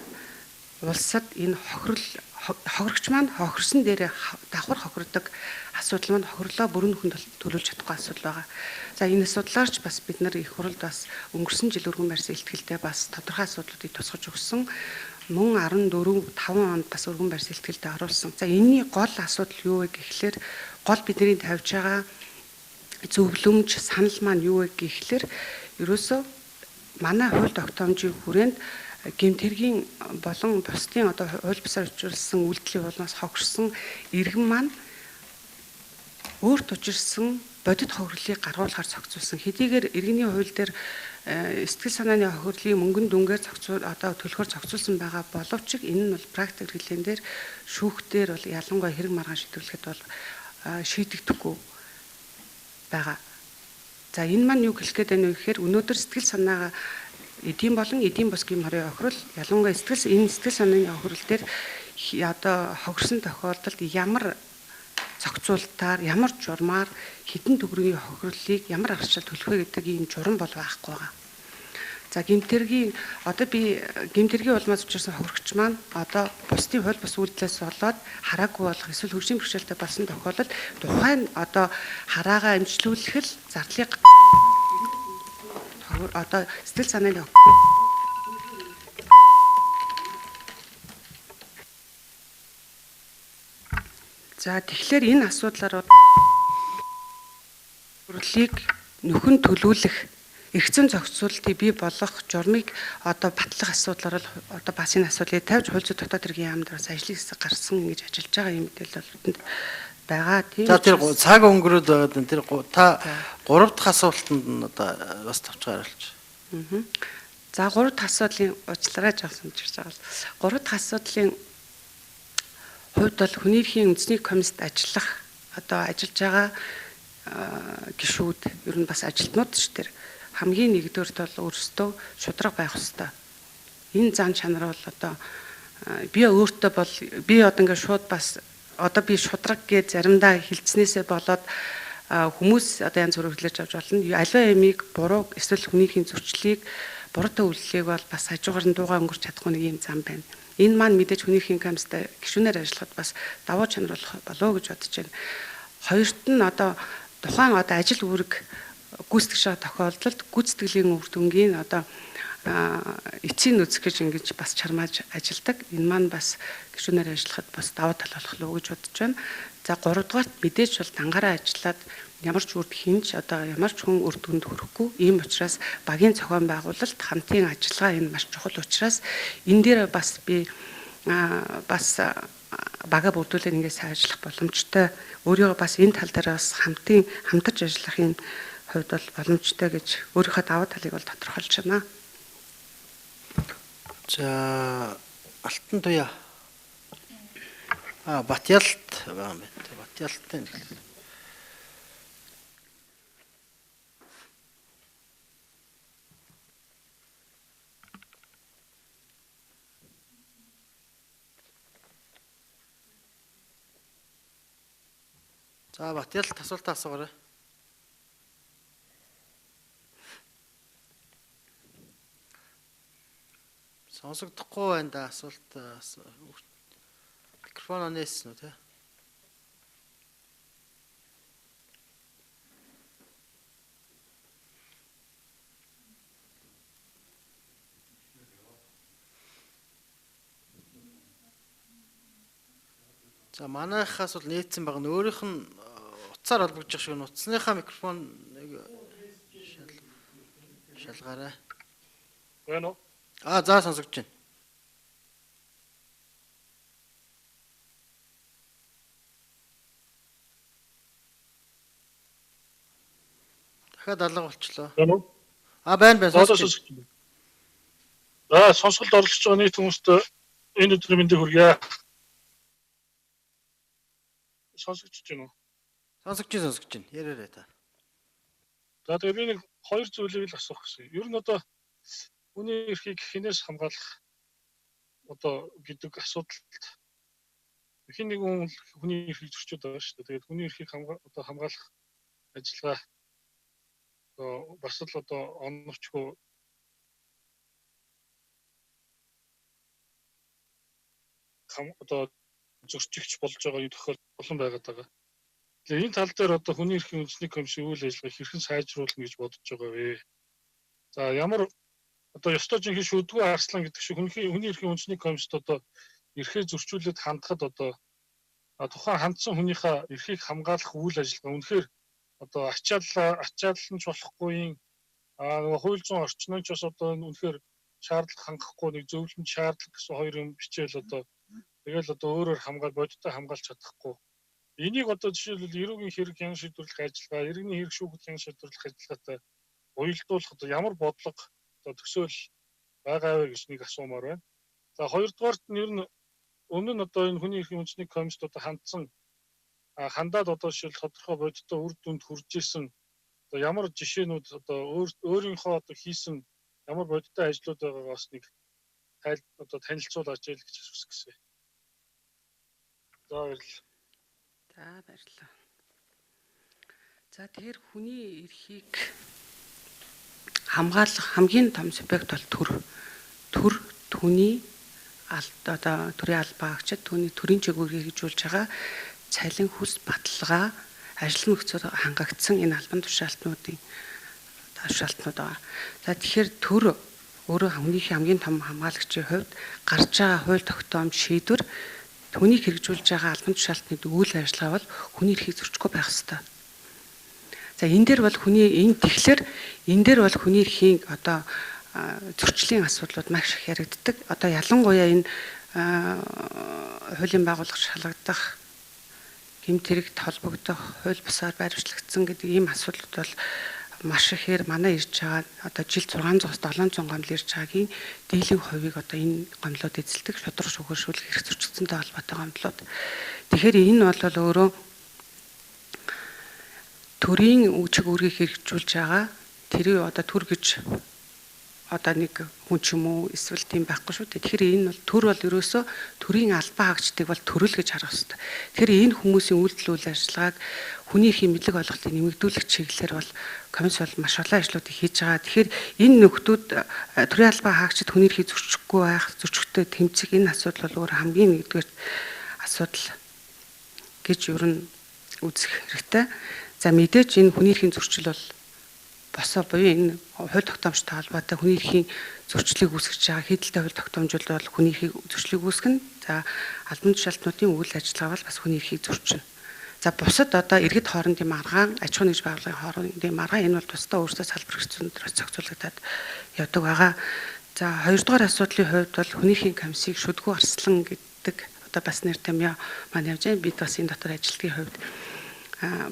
улсад энэ хохирогч маань хохирсон дээр давхар хохирдог асуудал маань хохирлоо бүрэн нөхөн төлөөлж чадахгүй асуудал байгаа. За энэ асуудлаар ч бас бид нар их хурлд бас өнгөрсөн жил өргөн барьсан илтгэлдээ бас тодорхой асуудлуудыг тусгаж өгсөн. Мөн 14 5 онд бас өргөн барьсан илтгэлдээ оруулсан. За энэний гол асуудал юу вэ гэхлээр гол бидний тавьж байгаа зөвлөмж санал маань юу вэ гэхлээр ерөөсөө манай хууль тогтоомжийн хүрээнд гэмт хэргийн болон бусдын одоо хууль бусаар учруулсан үйлдэлийн улмаас хохирсон иргэн маань өөрт учирсан бодит хохирлыг гаргуулахар зохицуулсан. Хэдийгээр иргэний хууль дээр сэтгэл санааны хохирлыг мөнгөн дүнгээр одоо төлөхөөр зохицуулсан байгаа боловч энэ нь бол практик хэрэглээн дээр шүүхтэр бол ялангуяа хэрэг маргаан шийдвэрлэхэд бол шийдэгдэхгүй байгаа. За энэ маань юу хэлэх гээд байна вэ гэхээр өнөөдөр сэтгэл санаагаа эдийн болон эдийн бус гэм хорийн хохирол ялангуяа сэтгэл санааны хохирол дээр одоо хохирсон тохиолдолд ямар зохицуултаар ямар журмаар хэдэн төгрөгийн хохирлыг ямар аргачлал төлөх вэ гэдэг ийм журам бол байхгүй байгаа. За гэмтэргийн одоо би гэмтэргийн улмаас учирсан хохирогч маань одоо бусдын хууль бус үйлдэлээс болоод хараагүй болох эсвэл хөгжлийн бэрхшээлтэй болсон тохиолдолд тухайн одоо хараагаа эмчлүүлэх л зардлыг одоо сэтгэл санааны за тэгэхээр энэ асуудлаар хохирлыг нөхөн төлөөлөх эргэцэн зохицуултыг бий болгох журмыг одоо батлах асуудлаар бол одоо бас энэ асуудлыг тавьж хууль зүйн дотоод хэргийн яамд бас ажлын хэсэг гарсан ингэж ажиллаж байгаа юм мэдээлэл бол бидэнд байгаа. Тийм. За тэр цаг өнгөрөөд байгаад байна. Тэр та гурав дахь асуултанд нь одоо бас товчхон хариулж. За гурав дахь асуудлын уучлаарай жоохон сумжирч байгаа. Гурав дахь асуудлын хувьд бол хүний эрхийн үндэсний комиссд ажиллах одоо ажиллаж байгаа гишүүд ер нь бас ажилтнууд ч тэр хамгийн нэгдүгээрт бол өөрсдөө шударга байх ёстой. Энэ зан чанар бол одоо би өөртөө бол би одоо ингээд шууд бас одоо би шударга гэж заримдаа хилцснээсээ болоод хүмүүс одоо янз бүр хүлээж авч болно. Аливаа ямиг буруу эсвэл хүнийхээ зөрчлийг буруутай үйлдэлийг бол бас хажуугаар нь дуугаа өнгөрч чадахгүй нэг юм зам байна. Энэ маань мэдээж хүнийхээ комисстай гишүүнээр ажиллахад бас давуу чанар болох болов уу гэж бодож байна. Хоёрт нь одоо тухайн одоо ажил үүрэг гүйцэтгэж байгаа тохиолдолд гүйцэтгэлийн үр дүнгийн одоо эцсийн үзэх гэж ингэж бас чармааж ажилдаг. Энэ маань бас гишүүнээр ажиллахад бас давуу тал болох л уу гэж бодож байна. За гуравдугаарт мэдээж бол дангаараа ажиллаад ямар ч үр хинч одоо ямар ч хүн үр дүнд хүрэхгүй. Ийм учраас багийн зохион байгуулалт хамтын ажиллагаа энэ маш чухал учраас энэ дээр бас би бас бага бүрдүүлээд ингээд сайн ажиллах боломжтой. Өөрийгөө бас энэ тал дээр бас хамтарч ажиллахын хувьд бол боломжтой гэж өөрийнхөө давуу талыг бол тодорхойлж байна. За Алтан Туяа. Батялт байгаа юм байна. Батялттай нэглээ. За Батялт асуултаа асуугаарай. Сонсогдохгүй байна да асуулт микрофон нээсэн үү те? За манайхаас бол нээсэн байгаа нь өөрийнх нь утсаар холбогдож шиг утасныхаа микрофон нэг шалгаарай. Байна уу? За сонсогдож байна. Дахиад алга болчлоо. Байна уу? Байна сонсогдож байна. За сонсголд оролцож байгаа нийт хүмүүст энэ өдрийн мэндийг хүргье. Сонсогдож байна уу? Сонсогдож байна. Яриарай та. За тэгээ би нэг хоёр зүйлийг л асуух гэсэн. Ер нь одоо хүний эрхийг хинээс хамгаалах одоо гэдэг асуудалд хэн нэгэн хүний эрхийг зөрчөөд байгаа шүү дээ. Тэгээд хүний эрхийг одоо хамгаалах ажиллагаа одоо бас л одоо оновчгүй одоо зөрчигч болж байгаа юм тохиолдол олон байгаад байгаа. Тэгээ энэ тал дээр одоо хүний эрхийн үндэсний комиссийн үйл ажиллагааг хэрхэн сайжруулна гэж бодож байгаа вэ? За ямар одоо ёстой жинхэнэ шүдгүү арслан гэдэг шиг хүний эрхийн үндэсний комиссд одоо эрхээ зөрчүүлээд хандхад одоо тухайн хандсан хүнийхээ эрхийг хамгаалах үйл ажиллагаа үнэхээр одоо ачаалал нь ч болохгүй юм нөгөө хууль зүйн орчин нь ч бас одоо үнэхээр шаардлага хангахгүй нэг зөвлөмж шаардлага гэсэн хоёр юм бичээл одоо тэгэл одоо өөрөөр хамгаал бодиттой хамгаалж чадахгүй. Энийг одоо жишээлбэл эрүүгийн хэрэг хян шийдвэрлэх ажиллагаа, иргэний хэрэг шүүхэд хян шийдвэрлэх ажиллагаатай уялдуулах одоо ямар бодлого одоо төсөөл байгаа вэ гэж нэг асуумаар байна. За хоёрдугаарт нь ер нь өмнө нь одоо энэ хүний эрхийн үндэсний комиссд одоо хандсан хандаад одоо жишээл тодорхой бодиттой үр дүнд хүрж исэн одоо ямар жишээнүүд одоо өөрийнхөө одоо хийсэн ямар бодиттой ажлууд байгаагаа бас нэг одоо танилцуулаач л гэж асуух гэсэн. За баярлалаа. За баярлалаа. За тэгэхээр хүний эрхийг хамгаалах хамгийн том субъект бол төр. Төр түүний одоо төрийн албаа агчид түүний төрийн чиглэлийг хэрэгжүүлж байгаа цалин хүйс баталгаа ажил нөхцөд хангагдсан энэ албан тушаалтнуудын тушаалтнууд байгаа. За тэгэхээр төр өөрөө хүнийхээ хамгийн том хамгаалагчийн хувьд гарч байгаа хууль тогтоомж шийдвэр түүнийг хэрэгжүүлж байгаа албан тушаалтны үйл ажиллагаа бол хүний эрхийг зөрчихгүй байх ёстой. За энэ дээр бол хүний энэ тэгэхээр энэ дээр бол хүний эрхийн одоо зөрчлийн асуудлууд маш их яригддаг. Одоо ялангуяа энэ хуулийн байгууллага шалгагдах, гэмт хэрэгт холбогдох, хууль бусаар баримтлагдсан гэдэг ийм асуудлууд бол маш ихээр манай ирж байгаа одоо жил 600-аас 700 гомдол ирж байгаагийн дийлэн хувийг одоо энэ гомдлууд эзэлдэг шударга шүүхэршүүлэх эрх зөрчигдсөнтэй холбоотой гомдлууд. Тэгэхээр энэ бол өөрөө төрийн чиг үүргийг хэрэгжүүлж байгаа тэрийг одоо төр гэж одоо нэг хүн ч юм уу эсвэл тийм байхгүй шүү дээ. Тэгэхээр энэ бол төр бол ерөөсөө төрийн албан хаагчдыг бол төрөл гэж харах хэрэгтэй. Тэгэхээр энэ хүмүүсийн үйлдэл үйл ажиллагааг хүний эрхийн мэдлэг ойлголтыг нэмэгдүүлэх чиглэлээр бол комисс бол маш олон ажлуудыг хийж байгаа. Тэгэхээр энэ нөхдүүд төрийн албан хаагчид хүний эрхийг зөрчихгүй байх, зөрчихтэй тэмцэх энэ асуудал бол өөр хамгийн нэгдүгээр асуудал гэж ер нь үзэх хэрэгтэй. За мэдээж энэ хүний эрхийн зөрчил бол босоо буюу энэ хууль тогтоомжтой холбоотой хүний эрхийн зөрчлийг үүсгэж байгаа хийдэлтэй хууль тогтоомжууд бол хүний эрхийг зөрчлийг үүсгэнэ. За албан тушаалтнуудын үйл ажиллагаа бол бас хүний эрхийг зөрчинө. За бусад одоо иргэд хоорондын маргаан, аж ахуйн нэгж байгууллагын хоорондын маргаан энэ бол тусдаа өөрсдөө салбар хэрэгцээнд зохицуулагдаад явдаг байгаа. За хоёрдугаар асуудлын хувьд бол хүний эрхийн комиссийг шүдгүү арслан гэдэг одоо бас нэр томьёо маань явж байна. Бид бас энэ дотор ажилтгийн хувьд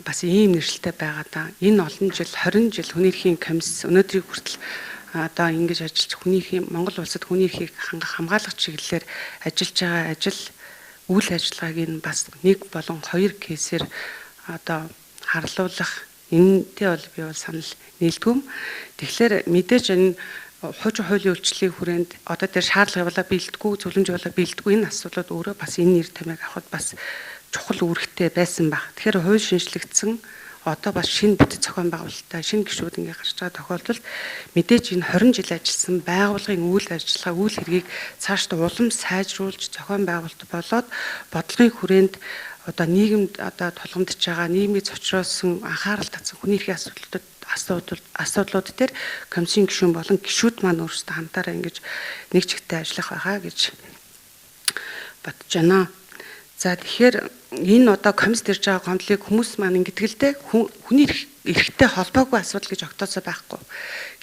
бас ийм нэршилтэй байгаа да. Энэ олон жил 20 жил хүний эрхийн комисс өнөөдрийг хүртэл одоо ингэж ажиллаж хүний эрхийн Монгол улсад хүний эрхийг хангах хамгаалах чиглэлээр ажиллаж байгаа ажил үйл ажиллагааг энэ бас нэг болон хоёр кейсээр одоо харлуулах энэтэй бол би бол санал нийлдэггүй. Тэгэхээр мэдээж энэ хуучин хуулийн үйлчлэлийн хүрээнд одоо тэр шаардлага явуулаа бэлдэггүй, зөвлөмж явуулаа бэлдэггүй энэ асуудлууд өөрөө бас энэ нэр томьёог авахд бас чухал үүрэгтэй байсан баг. Тэгэхээр хууль шинжлэгдсэн одоо бас шинэ бүтэц зохион байгуулалттай шинэ гишүүд ингээ гарч байгаа тохиолдолд мэдээж энэ 20 жил ажилласан байгууллагын үйл ажиллагаа үйл хэргийг цаашдаа улам сайжруулж зохион байгуулалт болоод бодлогын хүрээнд одоо нийгэмд одоо тулгамдж байгаа нийгмийг цочроосон анхаарал татсан хүний эрхийн асуудлууд дээр комиссийн гишүүн болон гишүүд маань өөрсдөө хамтаараа ингэж нэг чигтээ ажиллах байхаа гэж бодож байна. За тэгэхээр энэ одоо комисс дэрж байгаа гомдлыг хүмүүс маань ингэдэг л дээ хүний эрхтэй холбоогүй асуудал гэж огтоосоо байхгүй.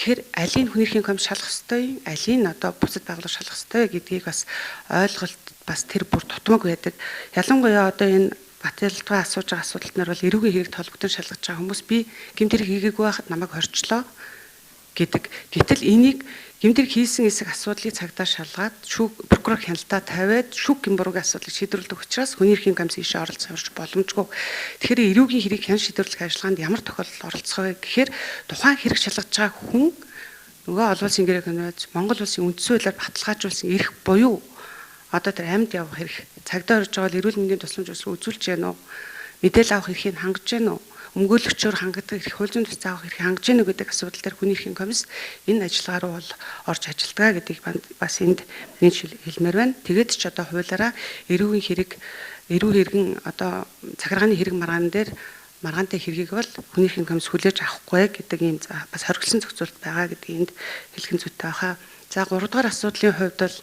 Тэгэхээр алийг хүний эрхийн комисс шалгах ёстой, алийг одоо бусад байгууллага шалгах ёстой гэдгийг бас ойлголт бас тэр бүр тутмаг байдаг. Ялангуяа одоо энэ Батэлтгай асууж байгаа асуудалт нар бол эрүүгийн хэрэг толгодон шалгаж байгаа хүмүүс би гэмт хэрэг хийгээгүй байхад намайг хорчлоо гэдэг. Гэтэл энийг гэмт хэрэг хийсэн эсэх асуудлыг цагдаа шалгаад шүүх прокурор хяналтаа тавиад шүүх гэм буруугийн асуудлыг шийдвэрлэдэг учраас хүний эрхийн комисс ийшээ оролцох ямарч боломжгүй. Тэгэхээр эрүүгийн хэрийг хян шийдвэрлэх ажиллагаанд ямар тохиолдолд оролцох вэ гэхээр тухайн хэрэг шалгаж байгаа хүн нөгөө олон улсын гэрээ конвенц Монгол улсын үндсэн хуулиар баталгаажуулсан эрх буюу одоо тэр амьд явах хэрэг цагдаа орж байгаа бол эрүүл мэндийн тусламж үзүүлж гэнэ үү? Мэдээлэл авах эрхийг хангаж гэнэ үү? Өмгөөлөгчөөр хангадаг эрх, хууль зүйн тус авах эрхийг хангаж гэнэ үү гэдэг асуудал дээр хүний эрхийн комисс энэ ажиллагаа руу бол орж ажилладаг гэдгийг бас энд нэг хэлмээр байна. Тэгээд ч одоо хуулиараа эрүүгийн хэрэг, эрүү хэргэн одоо захиргааны хэрэг маргаан дээр маргаантай хэргийг бол хүний эрхийн комисс хүлээж авахгүй гэдэг ийм бас хоригдсон зохицуулт байгаа гэдгийг энд хэлэх нь зүйтэй байхаа. За гуравдугаар асуудлын хувьд бол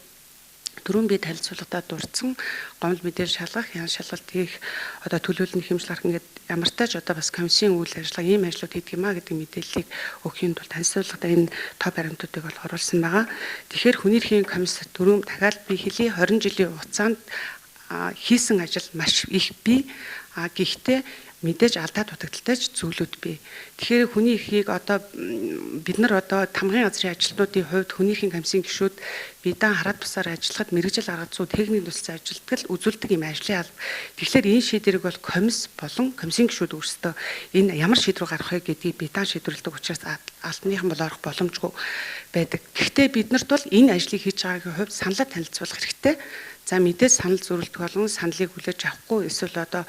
түрүүн би танилцуулгадаа дурдсан гомдол мэдээлэл шалгах, ян шалгалт хийх, одоо төлөөлөл хэмжил гарах ингээд ямартай ч одоо бас комиссийн үйл ажиллагаа ийм ажлууд хийдэг юм а гэдэг мэдээллийг өгөхийн тулд танилцуулгадаа энэ топ баримтуудыг бол оруулсан байгаа. Тэгэхээр хүний эрхийн комисс түрүүн дахиад би хэлье 20 жилийн хугацаанд хийсэн ажил маш их бий. Гэхдээ мэдээж алдаа дутагдaltaй ч зүйлүүд бий. Тэгэхээр хүний эрхийг одоо бид нар одоо тамгын газрын ажилтнуудын хувьд хүний эрхийн комиссийн гишүүд бидан хараад тусаар ажиллахад мэргэжил арга зүй техник тусалцаа ажилтдаг л үзүүлдэг юм ажлын алба. Тэгэхээр энэ шийдвэрийг бол комисс болон комиссийн гишүүд өөрсдөө энэ ямар шийдвэр гаргах вэ гэдгийг бидан шийдвэрлэдэг учраас албаныхан бол орох боломжгүй байдаг. Гэхдээ бид нарт бол энэ ажлыг хийж байгаагийн хувьд саналаа танилцуулах хэрэгтэй. За мэдээж санал зөрүүлдэг болон саналыг хүлээж авахгүй эсвэл одоо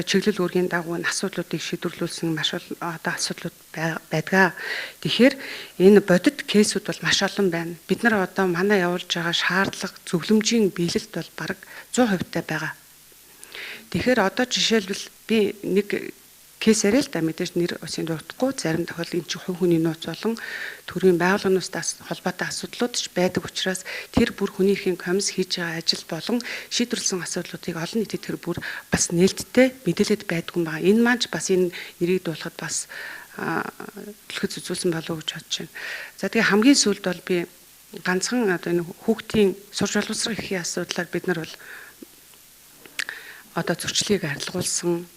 чиглэл үүргийн дагуу асуудлуудыг шийдвэрлүүлсэн маш одоо асуудлууд байдгаа. Тэгэхээр энэ бодит кейсүүд бол маш олон байна. Бид нар одоо манай явуулж байгаа шаардлага зөвлөмжийн биелэлт бол бараг 100% таа байгаа. Тэгэхээр одоо жишээлбэл би нэг кейс яриа л да мэдээж нэр усын дурдахгүй зарим тохиолдолд энэ чинь хувь хүний нууц болон төрийн байгууллагынаас холбоотой асуудлууд ч байдаг учраас тэр бүр хүний эрхийн комисс хийж байгаа ажил болон шийдвэрлсэн асуудлуудыг олон нийтэд тэр бүр бас нээлттэй мэдээлэлд байдгүй юм байна. Энэ маань ч бас энэ нэрийг дуулахад бас түлхэц үзүүлсэн болов уу гэж бодож байна. За тэгээ хамгийн сүүлд бол би ганцхан одоо энэ хүүхдийн сурч боловсрох эрхийн асуудлаар бид нар бол одоо зөрчлийг арилгуулсан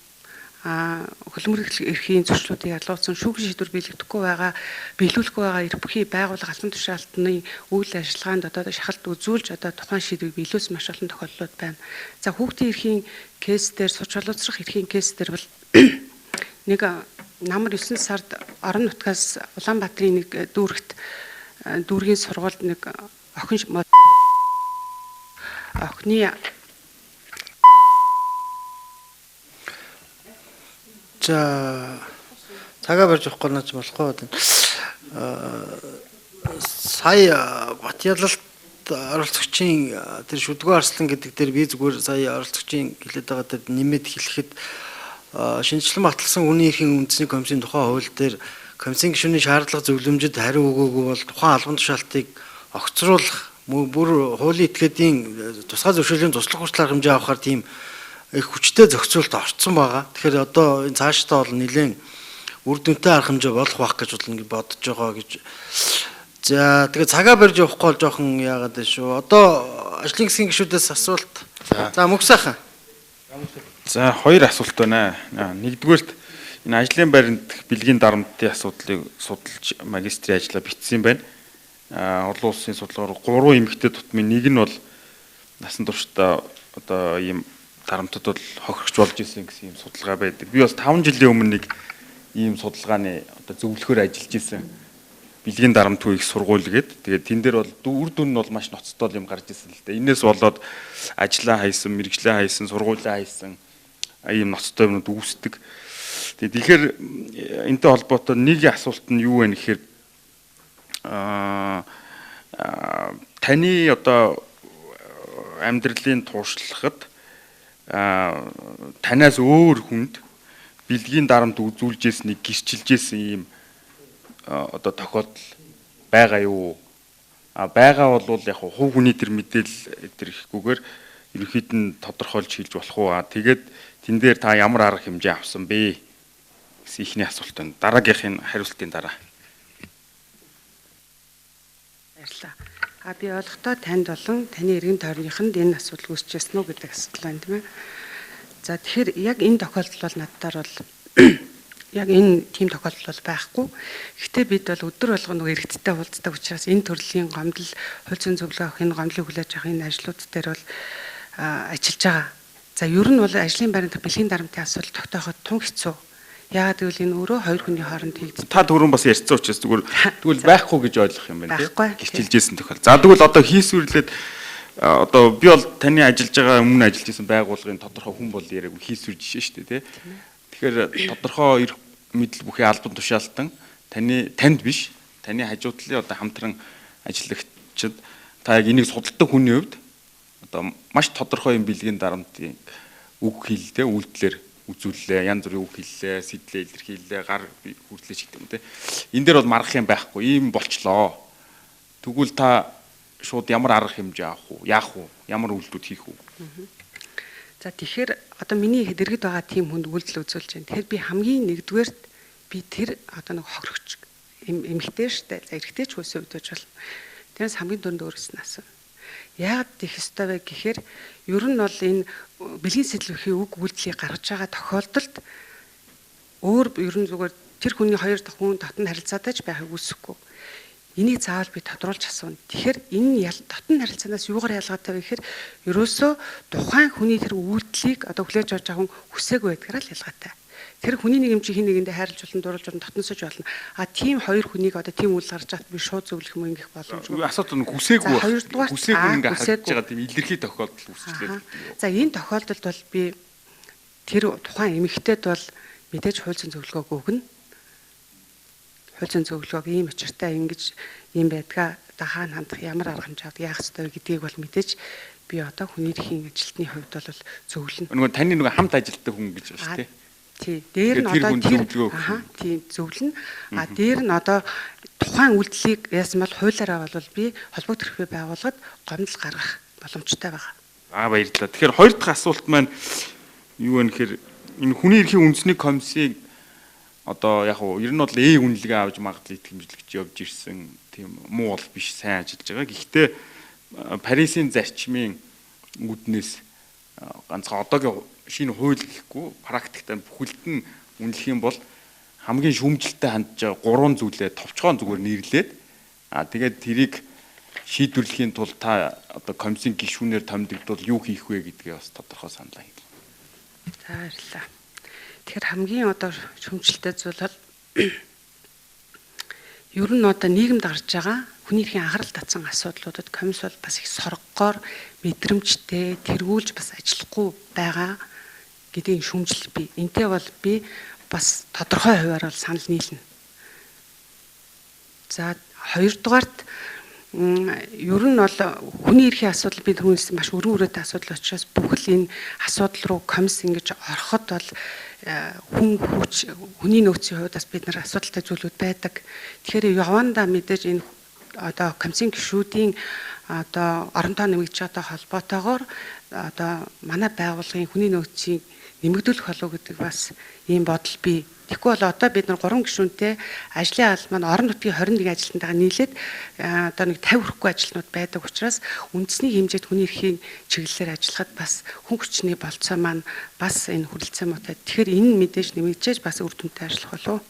хөлбөмбөг эрхийн зөрчлүүдийг ялгуулсан шүүхийн шийдвэр биелэгдэхгүй байгаа биелүүлэхгүй байгаа эрх бүхий байгууллага албан тушаалтны үйл ажиллагаанд одоо шахалт үзүүлж одоо тухайн шийдвэрийг биелүүлсэн маш олон тохиолдлууд байна. За хүүхдийн эрхийн кейс дээр сурч боловсрох эрхийн кейс дээр бол нэг намар 9 сард орон нутгаас Улаанбаатарын нэг дүүрэгт дүүргийн сургуульд нэг охин охины За цагаа барьж явахгүй наач болохгүй байна. Сая Батялалт оролцогчийн тэр шүдгүү арслан гэдэг дээр би зүгээр сая оролцогчийн хэлээд байгаа дээр нэмээд хэлэхэд шинэчлэн баталсан хүний эрхийн үндэсний комиссийн тухай хууль дээр комиссийн гишүүний шаардлага зөвлөмжөд хариу өгөөгүй бол тухайн албан тушаалтыг огцруулах бүр хуулийн этгээдийн тусгай зөвшөөрлийн туслах хүртэл арга хэмжээ авахар тийм их хүчтэй зохицуулалт орцсон байгаа. Тэгэхээр одоо энэ цаашдаа бол нэлээд үр дүнтэй арга хэмжээ болох байх гэж бол ингэ бодож байгаа гэж. За тэгээ цагаа барьж явахгүй бол жоохон яагаад вэ шүү. Одоо ажлын хэсгийн гишүүдээс асуулт. За мөнх сайхан. За хоёр асуулт байна. Нэгдүгээрт энэ ажлын байранд бэлгийн дарамтын асуудлыг судалж магистрийн ажлаа бичсэн байна. Олон улсын судалгаар 3 эмэгтэй тутмын нэг нь бол насан туршдаа одоо ийм дарамтад бол хохирогч болж исэн гэсэн ийм судалгаа байдаг. Би бас 5 жилийн өмнө нэг ийм судалгааны одоо зөвлөхөөр ажиллаж исэн. Бэлгийн дарамтгүй их сургууль гээд тэгээд тэн дээр бол үр дүн нь бол маш ноцтой юм гарч исэн л дээ. Энээс болоод ажлаа хайсан, мэргэжлээ хайсан, сургуулаа хайсан ийм ноцтой юмнууд үүсдэг. Тэгээд тэгэхээр энэтэй холбоотой нэг асуулт нь юу вэ гэхээр таны одоо амьдралын туршлагад танаас өөр хүнд бэлгийн дарамт үзүүлж ирснийг гэрчилж ирсэн ийм одоо тохиолдол байгаа юу? А байгаа бол яг хувь хүний тэр мэдээлэл тэр ихгүйгээр ерөнхийд нь тодорхойлж хэлж болох уу? А тэгээд тэн дээр та ямар арга хэмжээ авсан бэ гэсэн ихний асуулт байна. Дараагийнхын хариултын дараа. Баярлалаа. А би ойлгохдоо танд болон таны эргэн тойрныхонд энэ асуудал үүсчихсэн үү гэдэг асуудал байна, тийм ээ. За тэгэхээр яг энэ тохиолдол бол наддаар бол яг энэ тийм тохиолдол бол байхгүй. Гэхдээ бид бол өдөр болгон нөгөө иргэдтэй уулздаг учраас энэ төрлийн гомдол, хууль зүйн зөвлөгөө авах, энэ гомдлыг хүлээж авах энэ ажлууд дээр бол ажиллаж байгаа. За ер нь бол ажлын байранд бэлгийн дарамтын асуудал тогтооход тун хэцүү. Яагаад гэвэл энэ өөрөө хоёр хүний хооронд хийгддэг. Та түрүүн бас ярьсан учраас зүгээр тэгвэл байхгүй гэж ойлгох юм байна тийм. Гэрчилжсэн тохиол. За тэгвэл одоо хийсвэрлээд одоо би бол таны ажиллаж байгаа өмнө ажиллаж исэн байгууллагын тодорхой хүн бол яриаггүй хийсвэр жишээ шүү дээ тийм. Тэгэхээр тодорхой эрх мэдэл бүхий албан тушаалтан таны танд биш таны хажуу талын одоо хамтран ажиллагчид та яг энийг судалдаг хүний хувьд одоо маш тодорхой юм бэлгийн дарамтын үг хэлтэй үйлдэлээр үзүүллээ, янз бүрийн үг хэллээ, сэтлээ илэрхийллээ, гар хүртлээ ч гэдэг юм те. Энэ дээр бол маргах юм байхгүй, ийм болчлоо. Тэгвэл та шууд ямар арга хэмжээ авах уу? Яах уу? Ямар үйлдэлүүд хийх үү? За тэгэхээр одоо миний дэргэд байгаа тийм хүнд үйлдэл үзүүлж байна. Тэгэхээр би хамгийн нэгдүгээрт би тэр одоо нэг хохирогч эмэгтэй штэ. За эрэгтэй ч хүсээ өвдөж болно. Тэрнээс хамгийн түрүүнд өөрөөс нь асууна. Яагаад тийх ёстой вэ гэхээр ер нь бол энэ бэлгийн сэтэл үхийн үг үйлдэлийг гаргаж байгаа тохиолдолд өөр ер нь зүгээр тэр хүний хоёр хүн дотн харилцаатай ч байхыг үүсэхгүй. Энийг заавал би тодруулж асууна. Тэгэхээр энэ дотн харилцаанаас юугаар ялгаатай вэ гэхээр ерөөсөө тухайн хүний тэр үйлдэлийг одоо хүлээж авч байгаа хүн хүсээгүй байдгаараа л ялгаатай. Тэр хүний нэг юм чи хин нэгэндээ хайрлаж болно, дурлаж болно, дотносож болно. А тийм хоёр хүнийг одоо тийм үйл гарч байхад би шууд зөвлөх юм ингэх боломжгүй. Асуудал нь хүсээгүй. Хүсээгүй ингээ харагдаж байгаа тийм илэрхий тохиолдол үүсчлээ. За энэ тохиолдолд бол би тэр тухайн эмэгтэйд бол мэдээж хууль зүйн зөвлөгөөг өгнө. Хууль зүйн зөвлөгөөг ийм учиртай ингэж ийм байдгаа одоо хаана хандах, ямар арга хэмжээ авах, яах ёстой гэдгийг бол мэдээж би одоо хүний эрхийн ажилтны хувьд бол зөвлөнө. Нөгөө таны нөгөө хамт ажилтдаг хүн гэж байна шүү дээ. Тий, дээр нь одоо тэр тийм зөвлөнө. А дээр нь одоо тухайн үйлдэлийг яасан бол хуулиараа бол би холбогдох эрхээ байгууллагад гомдол гаргах боломжтой байгаа. Аа баярлалаа. Тэгэхээр хоёр дахь асуулт маань юу вэ гэхээр энэ хүний эрхийн үндэсний комиссийг одоо яг уу ер нь бол ээ үнэлгээ авч магадлал итгэмжлэгч явж ирсэн тийм муу бол биш сайн ажиллаж байгаа. Гэхдээ Парисын зарчмын үүднээс ганцхан одоогийн шинэ хууль гэхгүй практикт бүхэлд нь үнэлэх юм бол хамгийн шүүмжлэлтэй хандж байгаа гурван зүйлээ товчхон зүгээр нэрлээд тэгээд тэрийг шийдвэрлэхийн тулд та одоо комиссийн гишүүнээр томилогдвол юу хийх вэ гэдгээ бас тодорхой саналаа хийв. За баярлалаа. Тэгэхээр хамгийн одоо шүүмжлэлтэй зүйл бол Ер нь одоо нийгэмд гарч байгаа хүний эрхийн анхаарал татсан асуудлуудад комисс бол бас их соргогоор мэдрэмжтэй тэргүүлж бас ажиллахгүй байгаа гэдгийг шүмжлэл би. Энтэй бол би бас тодорхой хувиар бол санал нийлнэ. За хоёрдугаарт ер нь бол хүний эрхийн асуудал би түрүүнээс маш өргөн үрээтэй асуудал учраас бүхэл энэ асуудал руу комисс ингэж ороход бол хүн хүч хүний нөөцийн хувьд бас бид нар асуудалтай зүйлүүд байдаг. Тэгэхээр явандаа мэдээж энэ одоо комиссийн гишүүдийн одоо орон тоо нэмэгдэж байгаатай холбоотойгоор одоо манай байгууллагын хүний нөөцийг нэмэгдүүлэх болов гэдэг бас ийм бодол бий. Тэгэхгүй бол одоо бид нар 3 гишүүнтэй ажлын аль маань орон нутгийн 21 ажилтнтайгаа нийлээд одоо нэг 50 хүрэхгүй ажилтнууд байдаг учраас үндэсний хэмжээд хүний эрхийн чиглэлээр ажиллахад бас хүн хүчний болцоо маань бас энэ хүрэлцээ муутай. Тэгэхээр энэ мэдээж нэмэгдэж бас үр дүнтэй ажиллах болов.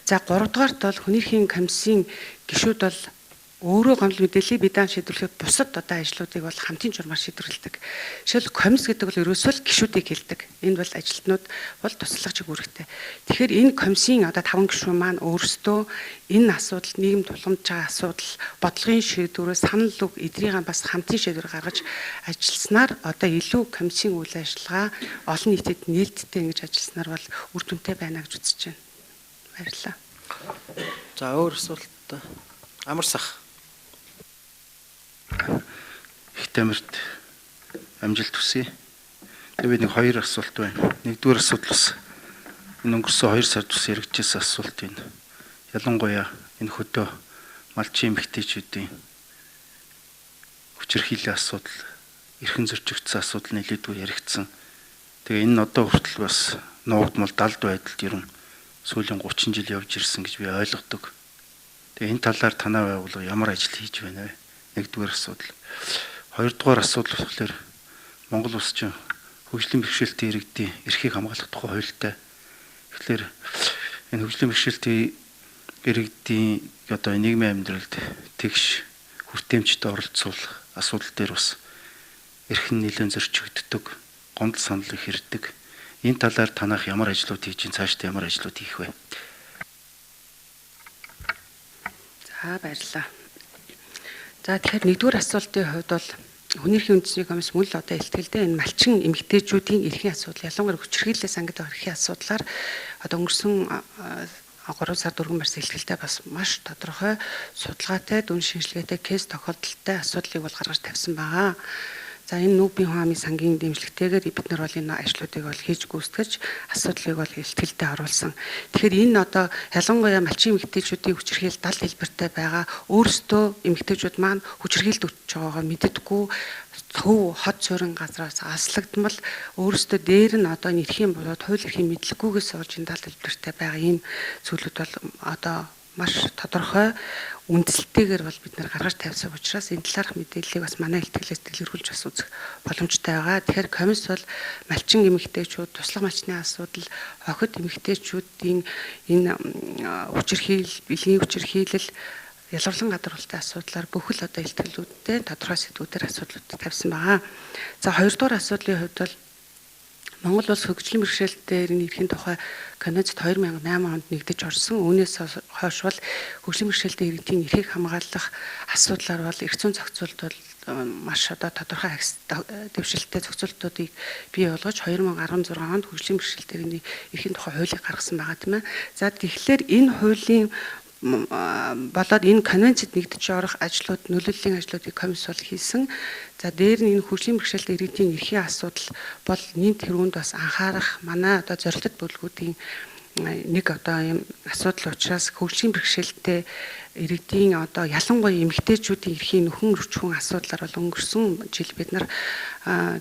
За 3 дугаарт бол хүний эрхийн комиссийн гишүүд бол өөрөө гомдол мэдээллийг бидаан шийдвэрлэхэд бусад одоо ажлуудыг бол хамтын журмаар шийдвэрлэдэг. Жишээл комисс гэдэг бол ерөөсөө л гишүүдийг хэлдэг. Энэ бол ажилтнууд бол туслах чиг үүрэгтэй. Тэгэхээр энэ комиссийн одоо 5 гишүүн маань өөрсдөө энэ асуудал нийгэм тулгамдж байгаа асуудал бодлогын шийдвэрээ санал үг эдрийг бас хамтын шийдвэр гаргаж ажилласнаар одоо илүү комиссийн үйл ажиллагаа олон нийтэд нээлттэй ингэж ажилласнаар бол үр дүнтэй байна гэж үзэж байна. Баярлалаа. За өөр асуулт амар сах. Их тамирт амжилт хүсье. Тэгээ би нэг хоёр асуулт байна. Нэгдүгээр асуудал бас энэ өнгөрсөн 2 сард бас яригдчихсэн асуулт энэ. Ялангуяа энэ хөдөө малчин эмэгтэйчүүдийн хүчирхийллийн асуудал, эрхэн зөрчигдсөн асуудал нэлээдгүй яригдсан. Тэгээ энэ нь одоо хүртэл бас нуугдмал далд байдалд ерөн сүүлийн 30 жил явж ирсэн гэж би ойлгодог. Тэгээ энэ талаар танай байгууллага ямар ажил хийж байна вэ? Нэгдүгээр асуудал. Хоёрдугаар асуудал болохоор Монгол улс чинь хөгжлийн бэрхшээлтэй иргэдийн эрхийг хамгаалах тухай хуультай. Тэгэхээр энэ хөгжлийн бэрхшээлтэй иргэдийн одоо нийгмийн амьдралд тэгш хүртээмжтэй оролцуулах асуудал дээр бас эрх нь нэлээд зөрчигддөг, гомдол санал их ирдэг. Энэ талаар танах ямар ажлууд хийж чинь цаашдаа ямар ажлууд хийх вэ? За баярлалаа. За тэгэхээр нэгдүгээр асуултын хувьд бол хүний эрхийн үндэсний комисс мөн л одоо ихтгэлдээ энэ малчин эмэгтэйчүүдийн эрхийн асуудал ялангуяа хүчирхийллээс ангид эрхийн асуудлаар одоо өнгөрсөн 3 сар 4 марс ихтгэлдээ бас маш тодорхой судалгаатай дүн шинжилгээтэй кейс тохиолдолтой асуудлыг бол гаргаж тавьсан байгаа. За энэ нүүбийн хүн амын сангийн дэмжлэгтэйгээр бид нар бол энэ ажлуудыг бол хийж гүйцэтгэж асуудлыг бол ихтгэлдээ оруулсан. Тэгэхээр энэ одоо ялангуяа малчин эмэгтэйчүүдийн хүчирхийлэл дал хэлбэртэй байгаа өөрсдөө эмэгтэйчүүд маань хүчирхийлэлд өчөж байгаагаа мэддэггүй төв хот суурин газраас аслагдмал өөрсдөө дээр нь одоо эрхийн болоод хууль эрхийн мэдлэггүйгээс болж энэ дал хэлбэртэй байгаа ийм зүйлүүд бол одоо маш тодорхой үндэслэлтэйгээр бол бид нар гаргаж тавьсан учраас энэ талаарх мэдээллийг бас манай илтгэлээс дэлгэрүүлж бас үзэх боломжтой байгаа. Тэгэхээр комисс бол малчин эмэгтэйчүүд, туслах малчны асуудал, охид эмэгтэйчүүдийн энэ хүчирхийлэл, бэлгийн хүчирхийлэл, ялгарлан гадруулалтай асуудлаар бүхэл одоо илтгэлүүдтэй тодорхой сэдвүүдээр асуудлууд тавьсан байгаа. За хоёрдугаар асуудлын хувьд бол Монгол улс хөгжлийн бэрхшээлтэй эрхийн тухай конвенцид 2008 онд нэгдэж орсон. Үүнээс хойш бол хөгжлийн бэрхшээлтэй иргэдийн эрхийг хамгаалах асуудлаар бол эрх зүйн зохицуулт бол маш одоо тодорхой дэвшилттэй зохицуултуудыг бий болгож 2016 онд хөгжлийн бэрхшээлтэй иргэдийн эрхийн тухай хуулийг гаргасан байгаа тийм ээ. За тэгэхээр энэ хуулийн болоод энэ конвенцид нэгдэж орох ажлууд, нөлөөллийн ажлуудыг комисс бол хийсэн. За дээр нь энэ хөгжлийн бэрхшээлтэй иргэдийн эрхийн асуудал бол нийт тэргуунд бас анхаарах манай одоо зорилтод бүлгүүдийн нэг одоо юм асуудал учраас хөгжлийн бэрхшээлтэй иргэдийн одоо ялангуяа эмэгтэйчүүдийн эрхийн нөхөн өрчхүүн асуудлаар бол өнгөрсөн жил бид нар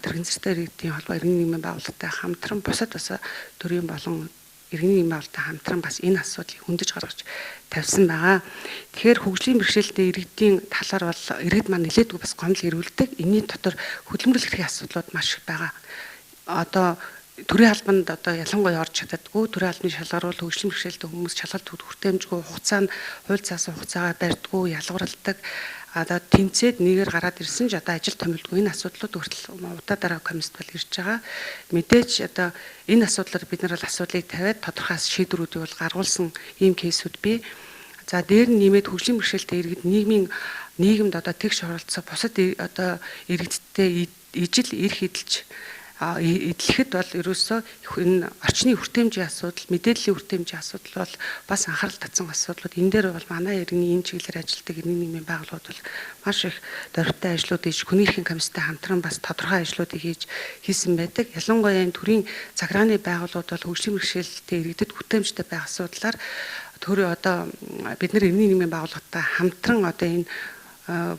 тэрэгцэртэй иргэдийн холбоо иргэн нийгмийн байгууллагатай хамтран бусад бас төрийн болон иргэний нийгмийн байгууллагатай хамтран бас энэ асуудлыг хөндөж гаргаж тавьсан байгаа. Тэгэхээр хөгжлийн бэрхшээлтэй иргэдийн талаар бол иргэд маань нэлээдгүй бас гомдол ирүүлдэг. Энийн дотор хөдөлмөрлөх эрхийн асуудлууд маш их байгаа. Одоо төрийн албанд одоо ялангуяа орж чаддаггүй, төрийн албаны шалгаруул хөгжлийн бэрхшээлтэй хүмүүс шалгалт хүртээмжгүй, хугацаа нь хууль заасан хугацаагаар барьдгүй, ялгавралдаг. Одоо тэнцээд нэгээр гараад ирсэн ч одоо ажил томилдгүй энэ асуудлууд хүртэл удаа дараа комиссд бол ирж байгаа. Мэдээж одоо энэ асуудлаар бид нар бол асуудлыг тавиад тодорхой шийдвэрүүдийг бол гаргуулсан ийм кейсүүд бий. За дээр нь нэмээд хөгжлийн бэрхшээлтэй иргэд нийгмийн нийгэмд одоо тэгш оролцоо бусад одоо иргэдтэй ижил эрх эдэлж эдлэхэд бол ерөөсөө энэ орчны хүртээмжийн асуудал, мэдээллийн хүртээмжийн асуудал бол бас анхаарал татсан асуудлууд. Энэ дээр бол манай иргэний энэ чиглэлээр ажилладаг иргэний нийгмийн байгууллагууд бол маш их дөрвтэй ажлууд хийж, хүний эрхийн комисстай хамтран бас тодорхой ажлуудыг хийж хийсэн байдаг. Ялангуяа энэ төрийн захиргааны байгууллагууд бол хөгжлийн бэрхшээлтэй иргэдэд хүртээмжтэй байх асуудлаар төр одоо бид нар иргэний нийгмийн байгууллагатай хамтран одоо энэ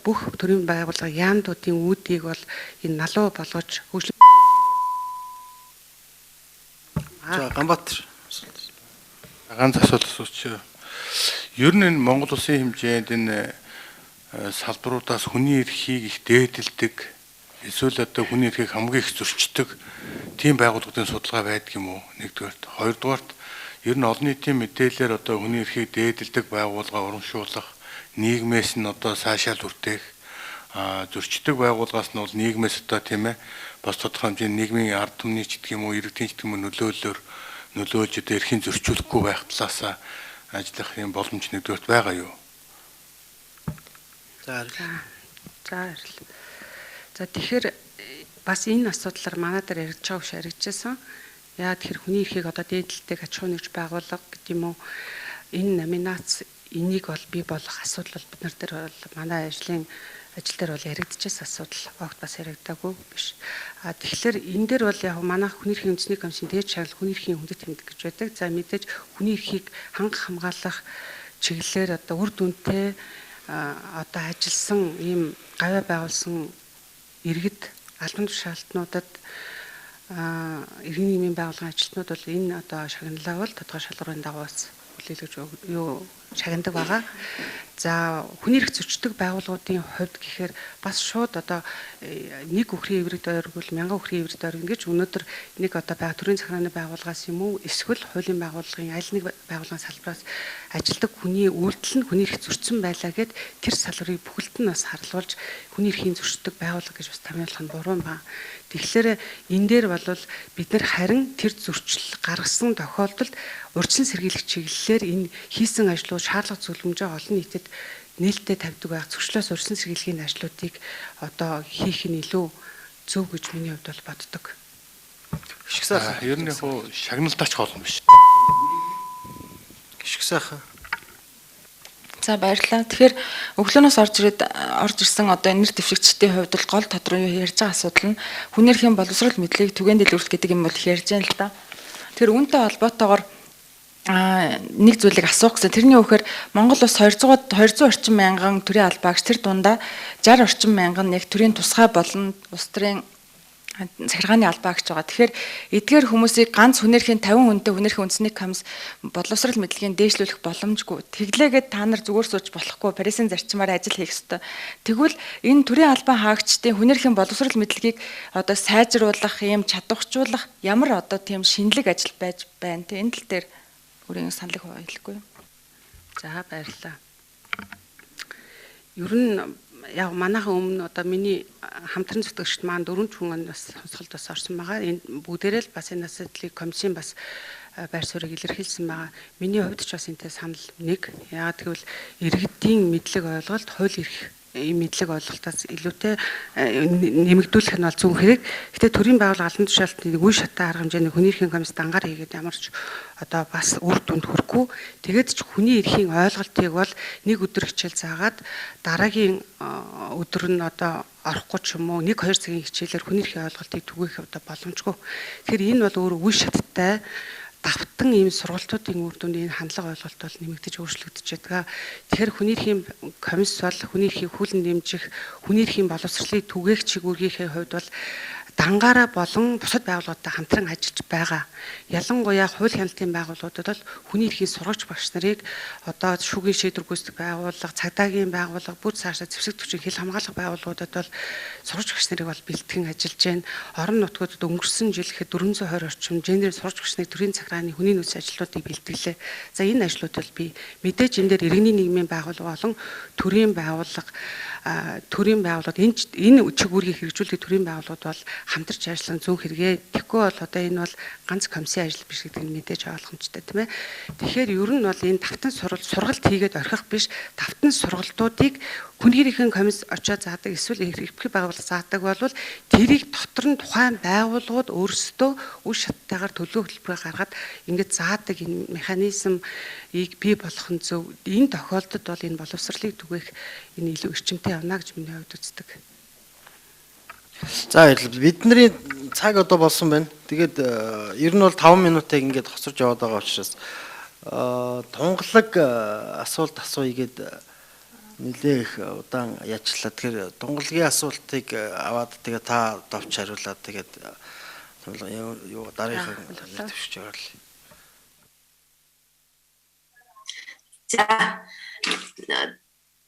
бүх төрийн байгууллага яамдуудын үүдийг бол энэ налуу болгож хөгжлийн. За Ганбаатар. Ганц асуулт асууч. Ер нь энэ Монгол улсын хэмжээнд энэ салбаруудаас хүний эрхийг их дээдэлдэг эсвэл одоо хүний эрхийг хамгийн их зөрчдөг тийм байгууллагуудын судалгаа байдаг юм уу? Нэгдүгээрт. Хоёрдугаарт ер нь олон нийтийн мэдээлэлээр одоо хүний эрхийг дээдэлдэг байгууллага урамшуулах, нийгмээс нь одоо сайшаал хүртээх, зөрчдөг байгууллагаас нь бол нийгмээс одоо тийм ээ бас тодорхой хэмжээний нийгмийн ард түмний ч гэх юм уу, иргэдийн ч гэх юм уу нөлөөллөөр нөлөөлж одоо эрхийн зөрчүүлэхгүй байх талаасаа ажиллах юм боломж нэгдүгээрт байгаа юу? За баярлалаа. За тэгэхээр бас энэ асуудлаар манай дээр яригдж байгаа хөш яригдчихсан. Яа тэгэхээр хүний эрхийг одоо дээдэлдэг аж ахуйн нэгж байгууллага гэдэг юм уу, энэ номинац энийг бол бий болгох асуудал бол бид нар дээр бол манай ажлын ажил дээр бол яригдчихсэн асуудал огт бас яригдаагүй биш. А тэгэхээр энэ дээр бол яг манай хүний эрхийн үндэсний комиссийн дээд шагнал хүний эрхийн хүндэт тэмдэг гэж байдаг. За мэдээж хүний эрхийг хангах хамгаалах чиглэлээр одоо үр дүнтэй одоо ажилласан ийм гавьяа байгуулсан иргэд албан тушаалтнуудад иргэний нийгмийн байгууллагын ажилтнууд бол энэ одоо шагналаа бол тодорхой шалгуурын дагуу бас хүлээлгэж юу шагнадаг байгаа. За хүний эрх зөрчдөг байгууллагуудын хувьд гэхээр бас шууд одоо нэг үхрийн эврэг дойргол, мянган үхрийн эврэг дойргол гэж өнөөдөр нэг одоо төрийн захиргааны байгууллагаас юм уу эсвэл хуулийн байгууллагын аль нэг байгууллагын салбараас ажилладаг хүний үйлдэл нь хүний эрх зөрчсөн байлаа гэд тэр салбарыг бүхэлд нь бас харлуулж хүний эрхийн зөрчдөг байгууллага гэж бас томьёолох нь буруу юм байна. Тэгэхээр энэ дээр бол бид нар харин тэр зөрчил гаргасан тохиолдолд урьдчилан сэргийлэх чиглэлээр энэ хийсэн ажлууд шаардлага зөвлөмжөө олон нийтэд нээлттэй тавьдаг байх зөрчлөөс урьдчилан сэргийлэхийн ажлуудыг одоо хийх нь илүү зөв гэж миний хувьд бол боддог. Гişг сайхан. Ер нь яг шагналдаач хоолн биш. Гişг сайхан. За баярлалаа. Тэгэхээр өглөөнөөс орж ирсэн одоо нэр дэвшигчдийн хувьд бол гол тодорхой юу ярьж байгаа асуудал нь хүний эрхийн боловсрол мэдлэгийг түгээн дэлгэрүүлэх гэдэг юм бол их ярьж байна л да. Тэгэхээр үүнтэй холбоотойгоор нэг зүйлийг асуух гэсэн. Тэрний үхээр Монгол улс 200 орчим мянган төрийн албаагч, тэр дундаа 60 орчим мянган яг төрийн тусгай болон улс төрийн захиргааны албаагч байгаа. Тэгэхээр эдгээр хүмүүсийг ганц хүн эрхийн 50 хүнтэй хүн эрхийн үндэсний комисс боловсрол мэдлэгийг дээшлүүлэх боломжгүй. Тэглээгээд та нар зүгээр сууж болохгүй. Парисын зарчмаар ажил хийх ёстой. Тэгвэл энэ төрийн албан хаагчдын хүн эрхийн боловсрол мэдлэгийг одоо сайжруулах, ийм чадварчуулах ямар одоо тийм шинэлэг ажил байж байна те. Энэ тал дээр өөрийн саналыг хэлэхгүй юу? За баярлалаа. Ер нь яг манайхан өмнө одоо миний хамтран зүтгэгчд маань 4 хүн бас сонсголд бас орсон байгаа. Энэ бүгдээрээ л бас энэ асуудлыг комиссийн бас байр суурийг илэрхийлсэн байгаа. Миний хувьд ч бас энэтэй санал нэг. Яагаад гэвэл иргэдийн мэдлэг ойлголт хууль эрх ийм мэдлэг ойлголтоос илүүтэй нэмэгдүүлэх нь бол зүүн хэрэг. Гэтэ төрийн байгууллага албан тушаалтны үе шаттай арга хэмжээний хүний эрхийн комисс дангаар хийгээд ямар ч одоо бас үр дүнд хүрэхгүй. Тэгээд ч хүний эрхийн ойлголтыг бол нэг өдөр хичээл заагаад дараагийн өдөр нь одоо орохгүй ч юм уу 1 2 цагийн хичээлээр хүний эрхийн ойлголтыг түгээх одоо боломжгүй. Тэгэхээр энэ бол өөр үе шаттай давтан ийм сургалтуудын үр дүнд энэ хандлага ойлголт бол нэмэгдэж өөрчлөгдөж байдаг. Тэгэхээр хүний эрхийн комисс бол хүний эрхийг хүлэн дэмжих, хүний эрхийн боловсролыг түгээх чигүүргийнхээ хувьд бол дангаараа болон бусад байгууллагуудтай хамтран ажиллаж байгаа. Ялангуяа хууль хяналтын байгууллагуудад бол хүний эрхийн сургагч багш нарыг одоо шүүхийн шийдвэр гүйцэтгэх байгууллага, цагдаагийн байгууллага, бүр цаашаа зэвсэг түвшин хил хамгаалах байгууллагуудад бол сургагч багш нарыг бол бэлтгэн ажиллаж байна. Орон нутгуудад өнгөрсөн жил ихэд 420 орчим гендерийн сургагч багш нарыг төрийн захиргааны хүний нөөц ажлуудыг бэлтгэлээ. За энэ ажлууд бол би мэдээж энэ дээр иргэний нийгмийн байгууллага болон төрийн байгууллага төрийн байгууллагууд энэ чиг үүргийг хэрэгжүүлэх төрийн байгууллагууд бол хамтарч ажиллах зүүн хэрэгээ. Тэгэхгүй бол одоо энэ бол ганц комиссийн ажил биш гэдэг нь мэдээж ойлгомжтой, тийм ээ. Тэгэхээр ер нь бол энэ тавтан сургалт хийгээд орхих биш, тавтан сургалтуудыг хүний эрхийн комисс очиод заадаг эсвэл эрх бүхий байгууллага заадаг бол тэрийг дотор нь тухайн байгууллагууд өөрсдөө үр шаттайгаар төлөв хөтөлбөрөөр гаргаад ингэж заадаг энэ механизмыг бий болгох нь зөв. Энэ тохиолдолд бол энэ боловсролыг түгээх энэ илүү эрчимтэй явна гэж миний хувьд үздэг. За баярлалаа. Бидний цаг одоо болсон байна. Тэгээд ер нь бол 5 минутыг ингээд хоцорж яваад байгаа учраас тунгалаг асуулт асууя гээд нэлээ их удаан яачлаа. Тэгэхээр тунгалгийн асуултыг аваад тэгээ та товч хариулаад тэгээд юу дараагийнхаа төвшиж яваал. За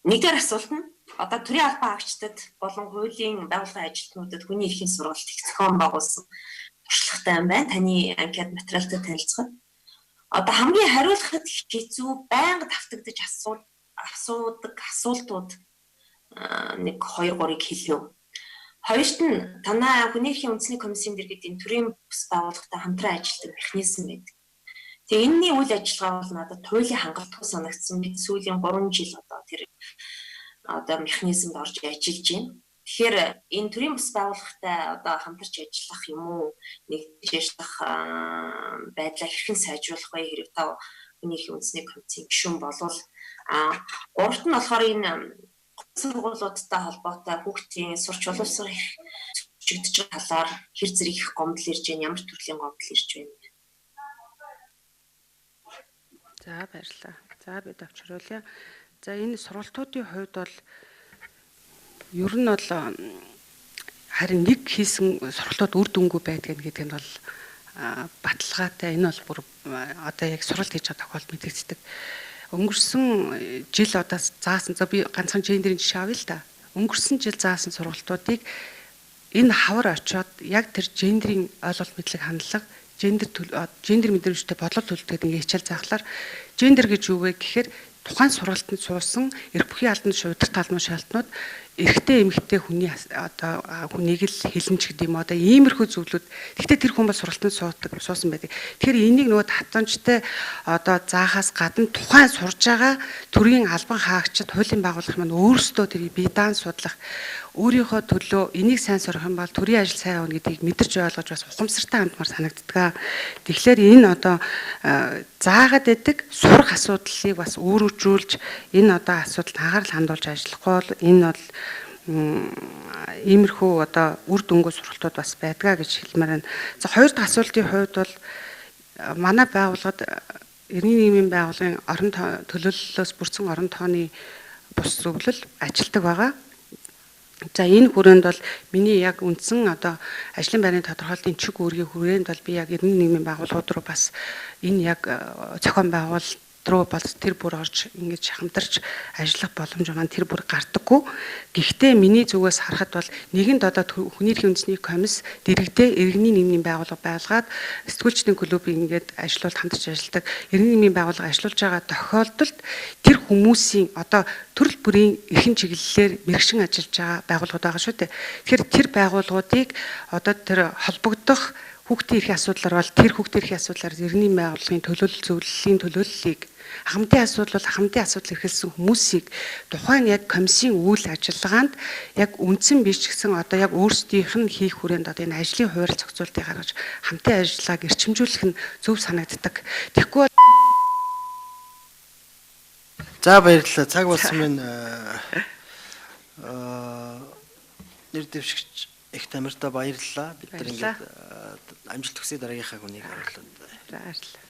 нэгдүгээр асуулт нь одоо төрийн албан агчдад болон хуулийн байгууллагын ажилтнуудад хүний эрхийн сургалт их зохион байгуулсан туршлагатай юм байна. Таны анкет материалтай танилцахад одоо хамгийн хариулахад хэцүү, байнга давтагдаж асуудаг асуултууд 1 2 3-ыг хэлнэ үү? Хоёрт нь танай хүний эрхийн үндэсний комиссийн дэргэд энэ төрийн бус байгууллагатай хамтран ажилладаг механизм байдаг. Тэгээ энэний үйл ажиллагаа бол надад туйлын хангалтгүй санагдсан. Бид сүүлийн 3 жил одоо тэр одоо механизмд орж ажиллаж байна. Тэгэхээр энэ төрийн бус байгууллагатай одоо хамтарч ажиллах юм уу, нэгдэж ажиллах байдлаа хэрхэн сайжруулах вэ? Хэрэг та хүний эрхийн үндэсний комиссийн гишүүн болвол гуравт нь болохоор энэ сургуулиудтай холбоотой хүүхдийн сурч боловсрох эрх зөрчигдөж байгаа талаар хэр зэрэг их гомдол ирж байна, ямар төрлийн гомдол ирж байна? За баярлалаа. За бид авч хариулъя. За энэ сургалтуудын хувьд бол ер нь бол харин нэг хийсэн сургалтууд үр дүнгүй байдаг гэдэг нь бол баталгаатай. Энэ бол бүр одоо яг сургалт хийж байгаа тохиолдолд мэдэгддэг. Өнгөрсөн жил одоо заасан, за би ганцхан гендерийн жишээ авъя л да. Өнгөрсөн жил заасан сургалтуудыг энэ хавар очиод яг тэр гендерийн ойлголт мэдлэг хандлага, гендер мэдрэмжтэй бодлого төлөлтөд ингээ хичээл заахлаар гендер гэж юу вэ гэхээр тухайн сургалтанд суусан эрх бүхий албан тушаал, удирдах албан шалтнууд эрэгтэй эмэгтэй хүний одоо хүнийг л хэлнэ ч гэдэг юм одоо иймэрхүү зүйлүүд. Гэхдээ тэр хүн бол сургалтанд суусан байдаг. Тэгэхээр энийг нөгөө татамжтай одоо заахаас гадна тухайн сурж байгаа төрийн албан хаагчид, хуулийн байгууллага маань өөрсдөө тэрийг бие даан судлах, өөрийнхөө төлөө энийг сайн сурах юм бол төрийн ажил сайн явна гэдгийг мэдэрч ойлгож бас ухамсартай хандмаар санагддаг. Тэгэхээр энэ одоо заагаад байдаг сурах асуудлыг бас өөрөжүүлж энэ одоо асуудалд анхаарал хандуулж ажиллахгүй бол энэ бол иймэрхүү одоо үр дүнгүй сургалтууд бас байдгаа гэж хэлмээр байна. За хоёр дахь асуултын хувьд бол манай байгууллагад эрийн нийгмийн байгууллагын орон төлөөллөөс бүрдсэн орон тооны бус зөвлөл ажилладаг байгаа. За энэ хүрээнд бол миний яг үндсэн одоо ажлын байрны тодорхойлолтын чиг үүргийн хүрээнд бол би яг эрийн нийгмийн байгууллагууд руу бас энэ яг зохион байгуулалт руу бол тэр бүр орж ингэж хамтарч ажиллах боломж маань тэр бүр гардаггүй. Гэхдээ миний зүгээс харахад бол нэгэнд одоо хүний эрхийн үндэсний комисс дэрэгдээ иргэний нийгмийн байгууллага байлгаад сэтгүүлчдийн клубыг ингээд ажиллуулт хамтарч ажилладаг. Иргэний нийгмийн байгууллага ажиллуулж байгаа тохиолдолд тэр хүмүүсийн одоо төрөл бүрийн эрхэн чиглэлээр мэрэгшин ажиллаж байгаа байгууллагууд байгаа шүү дээ. Тэгэхээр тэр байгууллагуудыг одоо тэр холбогдох хүүхдийн эрхийн асуудлаар бол тэр хүүхдийн эрхийн асуудлаар иргэний байгууллагын төлөөлөл зөвлөлийн төлөөллийг ахмадын асуудал бол ахмадын асуудал эрхэлсэн хүмүүсийг тухайн яг комиссийн үйл ажиллагаанд яг үндсэн биш гэсэн одоо яг өөрсдийнх нь хийх хүрээнд одоо энэ ажлын хуваарь зохицуултыг гаргаж хамтын ажиллагааг эрчимжүүлэх нь зөв санагддаг. Тэгэхгүй За баярлалаа. Цаг болсон байна. Нэр дэвшигч их тамиртаа баярлалаа. Бид нар ингээд амжилт хүсье дараагийнхаа хүнийг оруулаад. Баярлалаа.